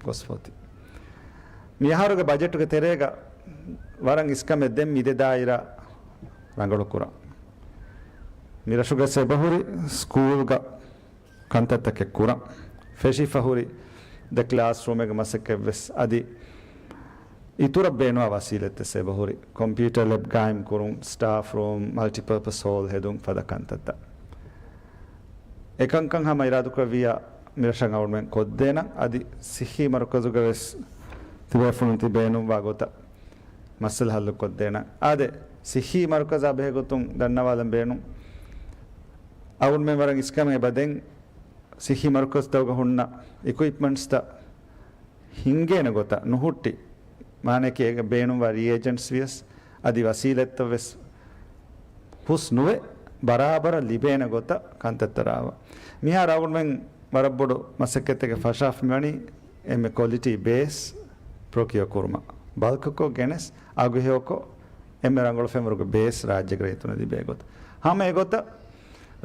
ގޮސްފަ އޮތީ. މިއަހަރުގެ ބަޖެޓުގެ ތެރޭގަ ވަރަށް އިސްކަމެއް ދެން މި ދެ ދާއިރާ ރަނގަޅުކުރަން. މި ރަށުގަ އެބަހުރި ސްކޫލްގަ ކަންތައްތަކެއް ކުރަން. ފެށިފަ ހުރި ދެ ކްލާސްރޫމެއްގެ މަސައްކަތްވެސް އަދި އިތުރަށް ބޭނުވާ ވަސީލަތްތައް އެބަހުރި. ކޮމްޕިއުޓަރ ލެބް ގާއިމް ކުރުން، ސްޓާފް ރޫމް، މަލްޓިޕާޕަސް ހޯލް ހެދުން ފަދަ ކަންތައްތައް. އެކަންކަން ހަމަ އިރާދަކުރެއްވިއްޔާ މިރަށަށް އަޅުމެން ކޮށްދޭނަން. އަދި ސިއްހީ މަރުކަޒުގަވެސް ތިބޭފުޅުން ތި ބޭނުންވާ ގޮތަށް މައްސަލަ ހައްލު ކޮށްދޭނަން. އާދެ، ސިއްހީ މަރުކަޒާ ބެހޭގޮތުން ދަންނަވާލަން ބޭނުން. އަޅުމެން ވަރަށް އިސްކަމެއް އެބަދޭން. ސިއްހީ މަރުކަޒުތަކުގަ ހުންނަ އިކުއިޕްމަންޓްސްތައް ހިންގޭނެ ގޮތަށް ނުހުއްޓި، މާނައަކީ އޭގެ ބޭނުންވާ ރީއެޖެންޓްސް ވިޔަސް އަދި ވަސީލަތްތައް ވެސް ހުސް ނުވެ، ބަރާބަރަށް ލިބޭނެ ގޮތަށް ކަންތައްތައް ރާވާ. މިހާރު އަޅުމެން ވަރަށް ބޮޑު މަސައްކަތެއްގެ ފަށާފަ މިވަނީ އެންމެ ކޮލިޓީ ބޭސް ޕްރޮކިއޯ ކުރުމަށް. ބަލްކްކޮށް ގެނެސް އަގުހެޔޮކޮށް އެންމެ ރަނގަޅު ފެންވަރުގެ ބޭސް ރާއްޖޭގެ ރައްޔިތުންނަށް ލިބޭ ގޮތަށް. ހަމަ އެގޮތަށް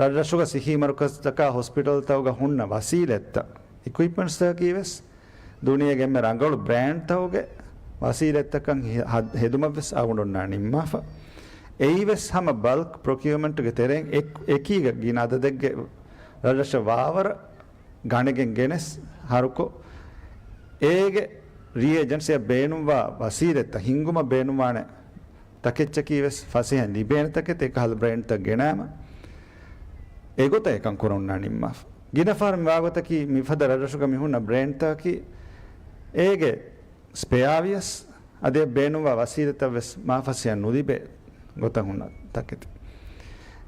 ރަށްރަށުގަ ސިއްހީ މަރުކަޒުތަކާ ހޮސްޕިޓަލްތަކުގަ ހުންނަ ވަސީލަތްތައް، އިކުއިޕްމަންޓްސްތަކަކީ ވެސް ދުނިޔޭގެ އެންމެ ރަނގަޅު ބްރޭންޑްތަކުގެ ވަސީލަތްތަކަށް ހި-، ހަ-، ހެދުމަށްވެސް އަޅުގަނޑު އޮންނާނެ ނިންމާފަ. އެއީވެސް ހަމަ ބަލްކް ޕްރޮކިއުމަންޓްގެ ތެރެއިން އެކް-، އެކީގަ ގިނަ އަދަދެއްގެ ރަށްރަށަށް ވާވަރަށް ގަނެގެން ގެނެސް ހަރުކޮށް، އޭގެ ރީއެޖެންޓްސްއަށް ބޭނުންވާ ވަސީލަތްތައް ހިންގުމަށް ބޭނުންވާނެ ތަކެއްޗަކީ ވެސް ފަސޭހައިން ލިބޭނެ ތަކެތި އެކަހަލަ ބްރޭންޑްތައް ގެނައިމަ، އެގޮތަށް އެކަން ކުރަން އޮންނާ ނިންމާފަ. ގިނަ ފަހަރު މި ވާގޮތަކީ މިފަދަ ރަށްރަށުގަ މި ހުންނަ ބްރޭންޑްތަކަކީ އޭގެ ސްޕެއާ ވިޔަސް އަދި ބޭނުންވާ ވަސީލަތްތައް ވެސް މާފަސިޔަ ނުލިބޭ ގޮތަށް ހުންނަ ތަކެތި.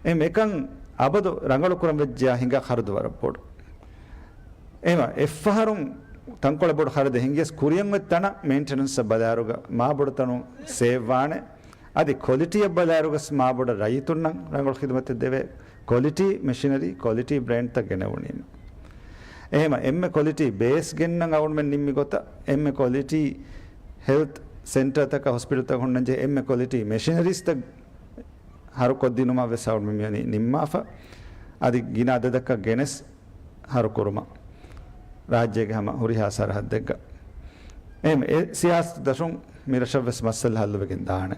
އެ މެކަން އަބަދު ރަނގަޅު ކުރަން ވެއްޖެޔާ ހިނގާ ޚަރަދު ވަރަށް ބޮޑު. އެމަ އެއްފަހަރުން ތަންކޮޅެއް ބޮޑު ޚަރަދެއް ހިނގިޔަސް ކުރިޔަށް އޮތް ތަނަށް މެއިންޓެނަންސްއަށް ބަލާއިރުގަ މާބޮޑު ތަނުން ސޭވް ވާނެ. އަދި ކޮލިޓީއަށް ބަލާއިރުގަސް މާބޮޑަށް ރައްޔިތުންނަށް ރަނގަޅު ޚިދުމަތެއް ދެވޭ. ކޮލިޓީ މެޝިނަރީ، ކޮލިޓީ ބްރޭންޑްތައް ގެނެވުނީމަ. އެހެމަ އެންމެ ކޮލިޓީ ބޭސް ގެންނަން އަޅުމެން ނިންމި ގޮތަށް، އެންމެ ކޮލިޓީ ހެލްތް ސެންޓަރތަކަށް ހޮސްޕިޓަލްތަކަށް ހުންނަންޖެހޭ އެންމެ ކޮލިޓީ މެޝިނަރީސްތައް ހަރުކޮށްދިނުމަށް ވެސް އަޅުމެން މިވަނީ ނިންމާފަ. އަދި ގިނަ އަދަދަކަށް ގެނެސް ހަރުކުރުމަށް ރާއްޖޭގެ ހަމަ ހުރިހާ ސަރަހައްދެއްގަ. އެހެން އެ ސިޔާސަތު ދަށުން މިރަށަށް ވެސް މައްސަލަ ހައްލުވެގެން ދާނެ.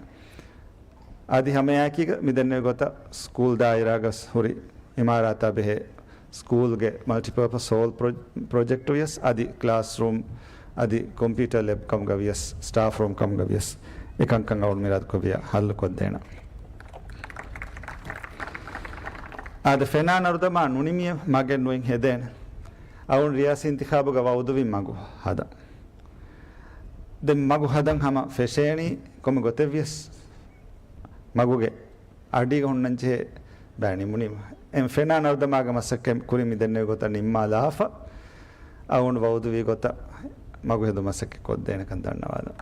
އަދި ހަމައެއާއެކީގަ މި ދެންނެވި ގޮތަށް ސްކޫލް ދާއިރާގަސް ހުރި އިމާރާތާ ބެހޭ ސްކޫލްގެ މަލްޓިޕާޕަސް ހޯލް ޕްރޮ-، ޕްރޮޖެކްޓް ވިޔަސް އަދި ކްލާސްރޫމް އަދި ކޮމްޕިއުޓަރ ލެބް ކަމުގަ ވިޔަސް ސްޓާފް ރޫމް ކަމުގަ ވިޔަސް އެކަންކަން އަޅުން މިރާދުކޮށްވިޔާ ހައްލު ކޮށްދޭނަން. އާދެ، ފެނާ ނަރުދަމާ ނުނިމިޔަ މަގެއް ނުއިން ހެދޭނެ. އަޅުން ރިޔާސީ އިންތިޚާބުގަ ވައުދުވި މަގު ހަދަން. ދެން މަގު ހަދަން ހަމަ ފެށޭނީ ކޮންމެ ގޮތެއް ވިޔަސް މަގުގެ އަޑީގަ ހުންނަންޖެހޭ ބައި ނިމުނީމަ. އެ ފެނާ ނަރުދަމާގެ މަސައްކަތް ކުރިން މި ދެންނެވި ގޮތަށް ނިންމާލާފަ، އަޅުން ވައުދުވި ގޮތަށް މަގު ހެދު މަސައްކަތް ކޮށްދޭނެކަން ދަންނަވާލަން.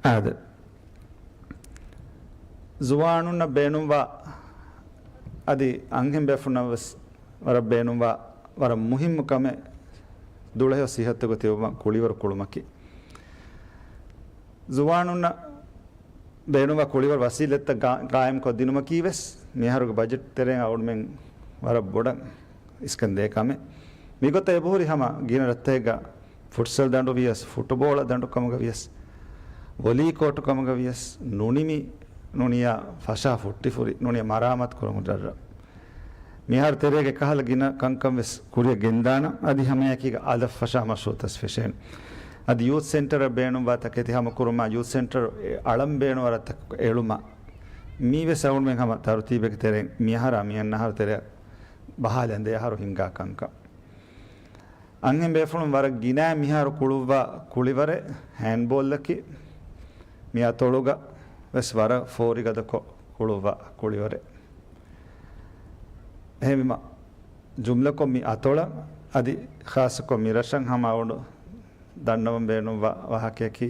އާދެ، ޒުވާނުންނަށް ބޭނުންވާ އަދި އަންހެން ބޭފުޅުންނަށް ވެސް ވަރަށް ބޭނުންވާ ވަރަށް މުހިއްމު ކަމެއް ދުޅަހެޔޮ ސިހަތުގަ ތިބުމަށް ކުޅިވަރު ކުޅުމަކީ. ޒުވާނުންނަށް ބޭނުންވާ ކުޅިވަރު ވަސީލަތްތައް ގާ-، ގާއިމްކޮށްދިނުމަކީ ވެސް މިއަހަރުގެ ބަޖެޓް ތެރެއިން އަޅުމެން ވަރަށް ބޮޑަށް އިސްކަން ދޭ ކަމެއް. މިގޮތަށް އެބަހުރި ހަމަ ގިނަ ރަށްތަކެއްގަ ފުޓްސަލް ދަނޑު ވިޔަސް، ފުޓުބޯޅަ ދަނޑު ކަމުގަ ވިޔަސް، ވޮލީ ކޯޓު ކަމުގަ ވިޔަސް، ނުނިމި ނޫނިޔާ ފަށާ ފުއްޓިފުރި ނޫނިޔާ މަރާމާތު ކުރަމުން ރަށްރަށް. މިހާރު ތެރޭގެ ކަހަލަ ގިނަ ކަންކަން ވެސް ކުރިއަށް ގެންދާނަން. އަދި ހަމައެކީގަ އަލަށް ފަށާ މަޝްރޫއުތައް ފެށޭނެ. އަދި ޔޫތް ސެންޓަރަށް ބޭނުންވާ ތަކެތި ހަމަ ކުރުމާ ޔޫތް ސެންޓަރު އަޅަން ބޭނުންވާ ރަށްތަކަށް އެޅުމަށް މީ ވެސް އަޅުގަނޑުމެން ހަމަ ތަރުތީބެއްގެ ތެރެއިން މިއަހަރާ މިއަންނަ އަހަރު ތެރެއަށް ބަހާލަން ދެ އަހަރު ހިންގާ ކަންކަން. އަންހެން ބޭފުޅުން ވަރަށް ގިނައިން މިހާރު ކުޅުއްވާ ކުޅިވަރެއް ހޭންޑްބޯލްއަކީ، މި އަތޮޅުގަ ވެސް ވަރަށް ފޯރިގަދަކޮށް ކުޅުއްވާ ކުޅިވަރެއް. އެހެންވީމަ، ޖުމްލަކޮށް މި އަތޮޅަށް އަދި ޚާއްޞަކޮށް މި ރަށަށް ހަމަ އަޅުގަނޑު ދަންނަވަން ބޭނުންވާ ވާހަކަޔަކީ،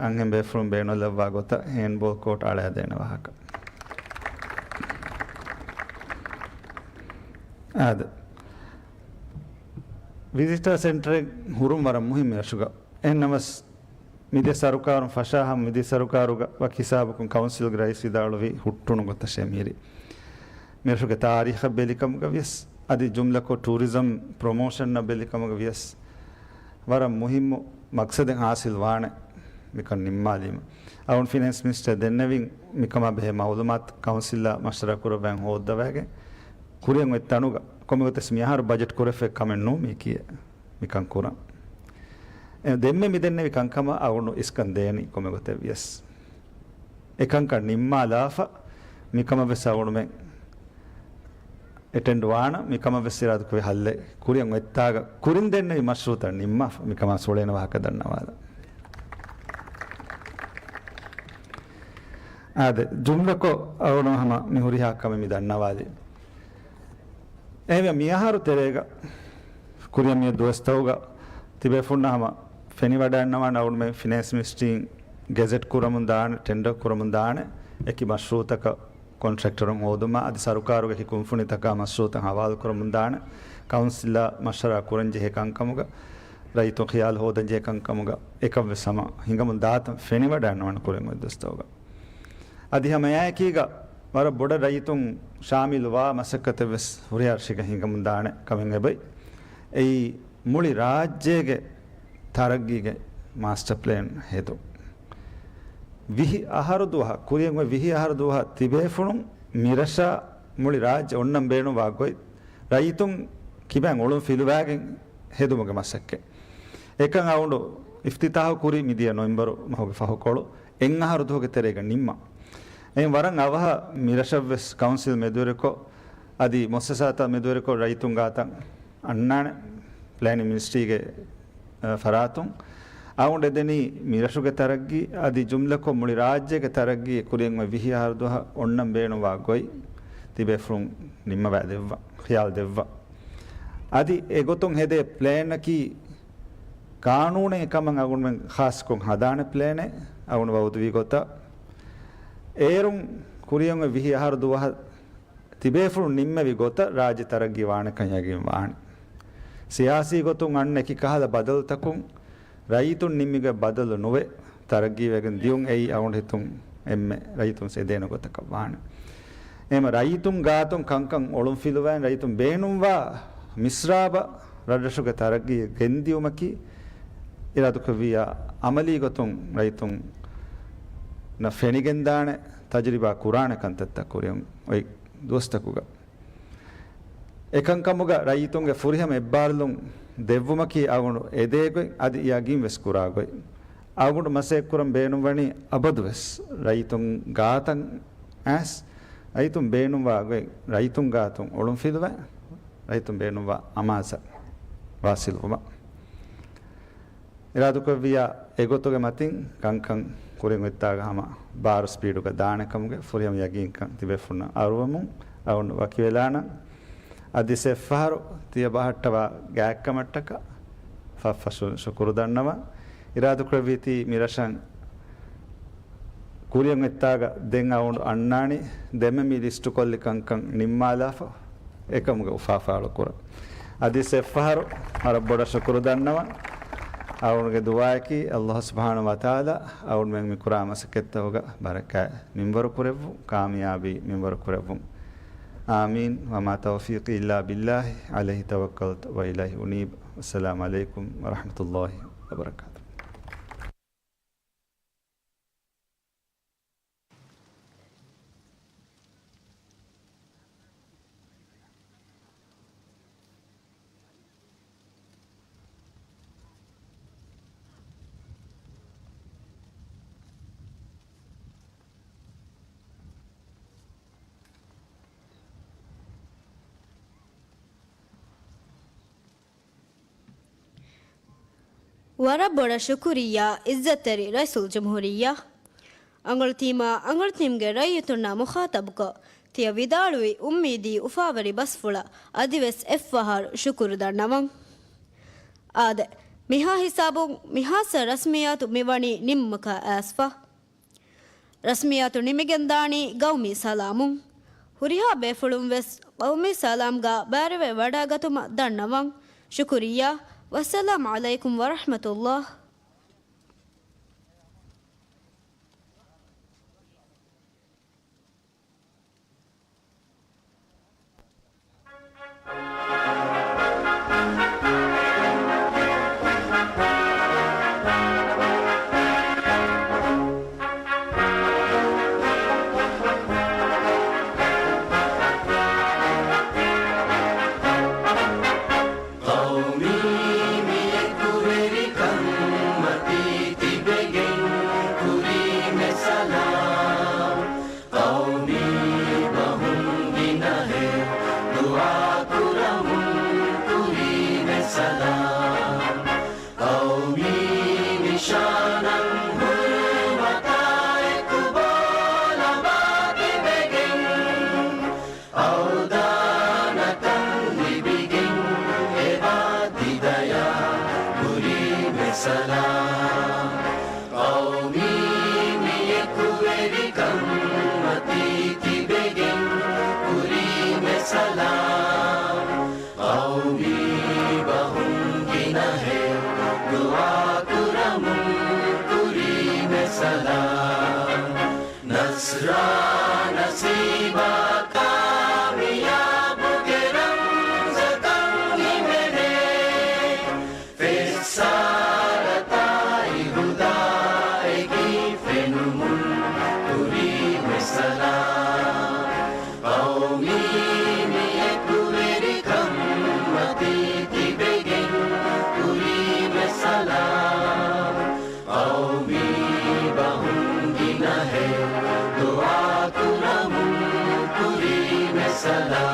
އަންހެން ބޭފުޅުން ބޭނުންލައްވާ ގޮތަށް ހޭންޑްބޯލް ކޯޓް އަޅައިދޭނެ ވާހަކަ. އާދެ، ވިޒިޓާ ސެންޓަރެއް ހުރުން ވަރަށް މުހިއްމު ރަށުގަ. އެހެންނަމަސް، މި ދެ ސަރުކާރުން ފަށާހަމަ މި ދެ ސަރުކާރުގަ ވަކި ހިސާބަކުން ކައުންސިލްގެ ރައީސް ވިދާޅުވި ހުއްޓުނު ގޮތަށޭ މިހިރީ. މިރަށުގެ ތާރީޚަށް ބެލިކަމުގަ ވިޔަސް، އަދި ޖުމްލަކޮށް ޓޫރިޒަމް ޕްރޮމޯޝަންއަށް ބެލިކަމުގަ ވިޔަސް، ވަރަށް މުހިއްމު މަޤްޞަދެއް ހާސިލް ވާނެ. މިކަން ނިންމާލީމަ. އަޅުން ފިނޭންސް މިނިސްޓަރ ދެންނެވިން މިކަމާ ބެހޭ މައުލޫމާތު ކައުންސިލްއާ މަޝްވަރާ ކުރައްވައި ހޯއްދަވައިގެން ކުރިއަށް އޮތް ތަނުގަ ކޮންމެ ގޮތެއް މިއަހަރު ބަޖެޓް ކުރެފައި ކަމެއް ނޫން މީކީ މިކަން ކުރަން. އެ ދެންމެ މި ދެންނެވި ކަންކަމަށް އަޅުން އިސްކަން ދޭނީ ކޮންމެ ގޮތެއް ވިޔަސް. އެކަންކަން ނިންމާލާފަ މިކަމަށް ވެސް އަޅުންމެން އެޓެންޑް ވާނަ މިކަމަށް ވެސް އިރާދަކުރި ހައްލެއް ކުރިއަށް އޮތްތާގަ ކުރިން ދެންނެވި މަޝްރޫއުތައް ނިންމާފަ މިކަމާ ސުޅޭނެ ވާހަކަ ދަންނަވާލަ. އާދެ، ޖުމްލަކޮށް އަޅުން ހަމަ މި ހުރިހާ ކަމެއް މި ދަންނަވާލި. އެހެންވެ މިއަހަރު ތެރޭގަ ކުރިއަށް މި ދުވަސްތަކުގަ ތިބޭފުންނަށް ހަމަ ފެނިވަޑައިންނަވާނެ އަޅުންމެން ފިނޭންސް މިނިސްޓްރީން ގެޒެޓް ކުރަމުން ދާނެ، ޓެންޑަރ ކުރަމުން ދާނެ، އެކި މަޝްރޫއުތަކަށް ކޮންޓްރެކްޓަރުން ހޯދުމަށް އަދި ސަރުކާރުގެ އެކި ކުންފުނިތަކާ މަޝްރޫއުތައް ހަވާލުކުރަމުން ދާނެ، ކައުންސިލާ މަޝްވަރާ ކުރަންޖެހޭ ކަންކަމުގަ، ރައްޔިތުން ޚިޔާލު ހޯދަންޖެހޭ ކަންކަމުގަ އެކަށްވެސް ހަމަ ހިނގަމުން ދާތަން ފެނިވަޑައިންނަވާނެ ކުރިން އޮތް ދުވަސްތަކުގަ. އަދި ހަމަ އެއާއެކީގަ ވަރަށް ބޮޑަށް ރައްޔިތުން ޝާމިލުވާ މަސައްކަތެއް ވެސް ހުރިހާ ރަށެއްގަ ހިނގަމުން ދާނެ ކަމެއް އެބައި. އެއީ މުޅި ރާއްޖޭގެ ތަރައްގީގެ މާސްޓަ ޕްލޭން ހެދުން. ވިހި އަހަރު ދުވަހަށް، ކުރިއަށް އޮތް ވިހި އަހަރު ދުވަހަށް ތިބޭފުޅުން މިރަށާ މުޅި ރާއްޖެ އޮންނަން ބޭނުންވާ ގޮތް ރައްޔިތުން ކިބައިން އޮޅުން ފިލުވާގެން ހެދުމުގެ މަސައްކަތް. އެކަން އަޅުގަނޑު އިފްތިތާހު ކުރީ މިދިޔަ ނޮވެމްބަރު މަހުގެ ފަހުކޮޅު އެއް އަހަރު ދުވަހުގެ ތެރޭގަ ނިންމަން. އެހެން ވަރަށް އަވަހަށް މިރަށަށްވެސް ކައުންސިލް މެދުވެރިކޮށް، އަދި މުއައްސަސާތައް މެދުވެރިކޮށް ރައްޔިތުން ގާތަށް އަންނާނެ ޕްލޭނިން މިނިސްޓްރީގެ، އަ، ފަރާތުން. އަޅުގަނޑު އެދެނީ މިރަށުގެ ތަރައްގީ، އަދި ޖުމްލަކޮށް މުޅި ރާއްޖޭގެ ތަރައްގީ ކުރިއަށް އޮތް ވިހި އަހަރު ދުވަހަށް އޮންނަން ބޭނުންވާ ގޮތް ތިބޭފުޅުން ނިންމަވައި ދެއްވާ، ޚިޔާލު ދެއްވާ. އަދި އެގޮތުން ހެދޭ ޕްލޭނަކީ ޤާނޫނީ ކަމަށް އަޅުގަނޑުމެން ޚާއްޞަކޮށް ހަދާނެ ޕްލޭނެއް. އަޅުގަނޑު ވައުދުވީ ގޮތަށް އޭރުން ކުރިއަށް އޮތް ވިހި އަހަރު ދުވަހަށް ތިބޭފުޅުން ނިންމެވި ގޮތަށް ރާއްޖެ ތަރައްގީ ވާނެކަން ޔަގީން ވާނެ. ސިޔާސީ ގޮތުން އަންނަ އެކި ކަހަލަ ބަދަލުތަކުން ރައްޔިތުން ނިންމިގޮތް ބަދަލު ނުވެ، ތަރައްގީވެގެން ދިޔުން އެއީ އަޅުގަނޑު ހިތުން އެންމެ ރައްޔިތުން އެދޭނެ ގޮތަކަށް ވާނެ. އެހެން ރައްޔިތުން ގާތުން ކަންކަން އޮޅުން ފިލުވައި ރައްޔިތުން ބޭނުންވާ މިސްރާބަށް ރަށްރަށުގެ ތަރައްގީ ގެންދިޔުމަކީ އިރާދަކުރެއްވިއްޔާ އަމަލީ ގޮތުން ރައްޔިތުންނަށް ފެނިގެންދާނެ، ތަޖުރިބާ ކުރާނެ ކަންތައްތައް ކުރިއަށް އޮތް ދުވަސްތަކުގަ. އެކަންކަމުގަ ރައްޔިތުންގެ ފުރިހަމަ އެއްބާރުލުން ދެއްވުމަކީ އަޅުގަނޑު އެދޭ ގޮތް، އަދި ޔަގީން ވެސް ކުރާ ގޮތް. އަޅުގަނޑު މަސައްކަތް ކުރަން ބޭނުންވަނީ އަބަދުވެސް ރައްޔިތުން ގާތަށް އައިސް، ރައްޔިތުން ބޭނުންވާ ގޮތް ރައްޔިތުން ގާތުން އޮޅުން ފިލުވައި، ރައްޔިތުން ބޭނުންވާ އަމާޒަށް ވާސިލްވުމަށް. އިރާދަކުރެއްވިއްޔާ އެގޮތުގެ މަތިން ކަންކަން ކުރިން އޮތްތާގަ ހަމަ ބާރު ސްޕީޑުގަ ދާނެ ކަމުގެ ފުރިހަމަ ޔަގީންކަން ތިބޭފުންނަށް އަރުވަމުން އަޅުގަނޑު ވަކިވެލާނަން. އަދި އެއްފަހަރު ތިޔަ ބަހައްޓަވާ ގާތްކަމަށްޓަކާ ފަށްފަށުން ޝުކުރު ދަންނަވަން. އިރާދަކުރެއްވީތީ މިރަށަށް ކުރިއަށް އޮތްތާގަ ދެން އަޅުގަނޑު އަންނާނީ ދެންމެ މި ލިސްޓުކޮށްލި ކަންކަން ނިންމާލާފަ އެކަމުގެ އުފާ ފާޅުކުރަން. އަދި އެއްފަހަރު ވަރަށް ބޮޑަށް ޝުކުރު ދަންނަވަން. އަޅުގަނޑުގެ ދުޢާއަކީ ﷲ ސުބްޙާނަހޫ ވަތަޢާލާ އަޅުގަނޑުމެން މި ކުރާ މަސައްކަތްތަކުގަ ބަރަކާތް މިންވަރު ކުރެއްވުން، ކާމިޔާބީ މިންވަރު ކުރެއްވުން. އާމީން. وما توفيقي إلا بالله عليه توكلت وإليه أنيب. والسلام عليكم ورحمة الله وبركاته. ވަރަށް ބޮޑަށް ޝުކުރިއްޔާ އިއްޒަތްތެރި ރައީސުލްޖުމްހޫރިއްޔާ. އަނގަޅުތީމާ އަނގަޅުތީމުގެ ރައްޔިތުންނާ މުޚާޠަބުކޮށް، ތިޔަ ވިދާޅުވި އުއްމީދީ އުފާވެރި ބަސްފުޅަށް އަދިވެސް އެއްފަހަރު ޝުކުރު ދަންނަވަން. އާދެ، މިހާ ހިސާބުން މިހާސް ރަސްމިއްޔާތު މިވަނީ ނިންމުމަކަށް އައިސްފަ. ރަސްމިއްޔާތު ނިމިގެންދާނީ ގައުމީ ސަލާމުން. ހުރިހާ ބޭފުޅުން ވެސް ގައުމީ ސަލާމްގާ ބައިވެރިވެ ވަޑައިގަތުމަށް ދަންނަވަން. ޝުކުރިއްޔާ. ވައްސަލާމް ޢަލައިކުމް ވަރަޙްމަތުﷲ. ސަލާމް. ޤައުމީ ނިޝާނަށް ހުރުމަތާ އެކު ބޯލަބާ ތިބެގެން، އަވްދާނަކަން ލިބިގެން އެބާ ތި ދަޔާ ކުރީމެ ސަލާމް. ޤައުމީ މި އެކުވެރިކަން މަތީ ތިބެގެން ކުރީމެ ސަލާމް. ޤައުމީ ބަހުން ގިނަހެއް ދުޢާ ކުރަމުން ކުރީމެ ސަލާމް. ނަޞްރާ ނަސީބާ ކާމިޔާބުގެ ރަމްޒަކަށް ހިމެނޭ. ފެއްސާރަތާއި ހުދާއެކީ ފެނުމުން ކުރީމެ ސަލާމް. ޤައުމީ މި އެކުވެރިކަން މަތީ ތިބެގެން ކުރީމެ ސަލާމް. ޤައުމީ ބަހުން ގިނަހެއް ދުޢާ ކުރަމުން ކުރީމެ ސަލާމް.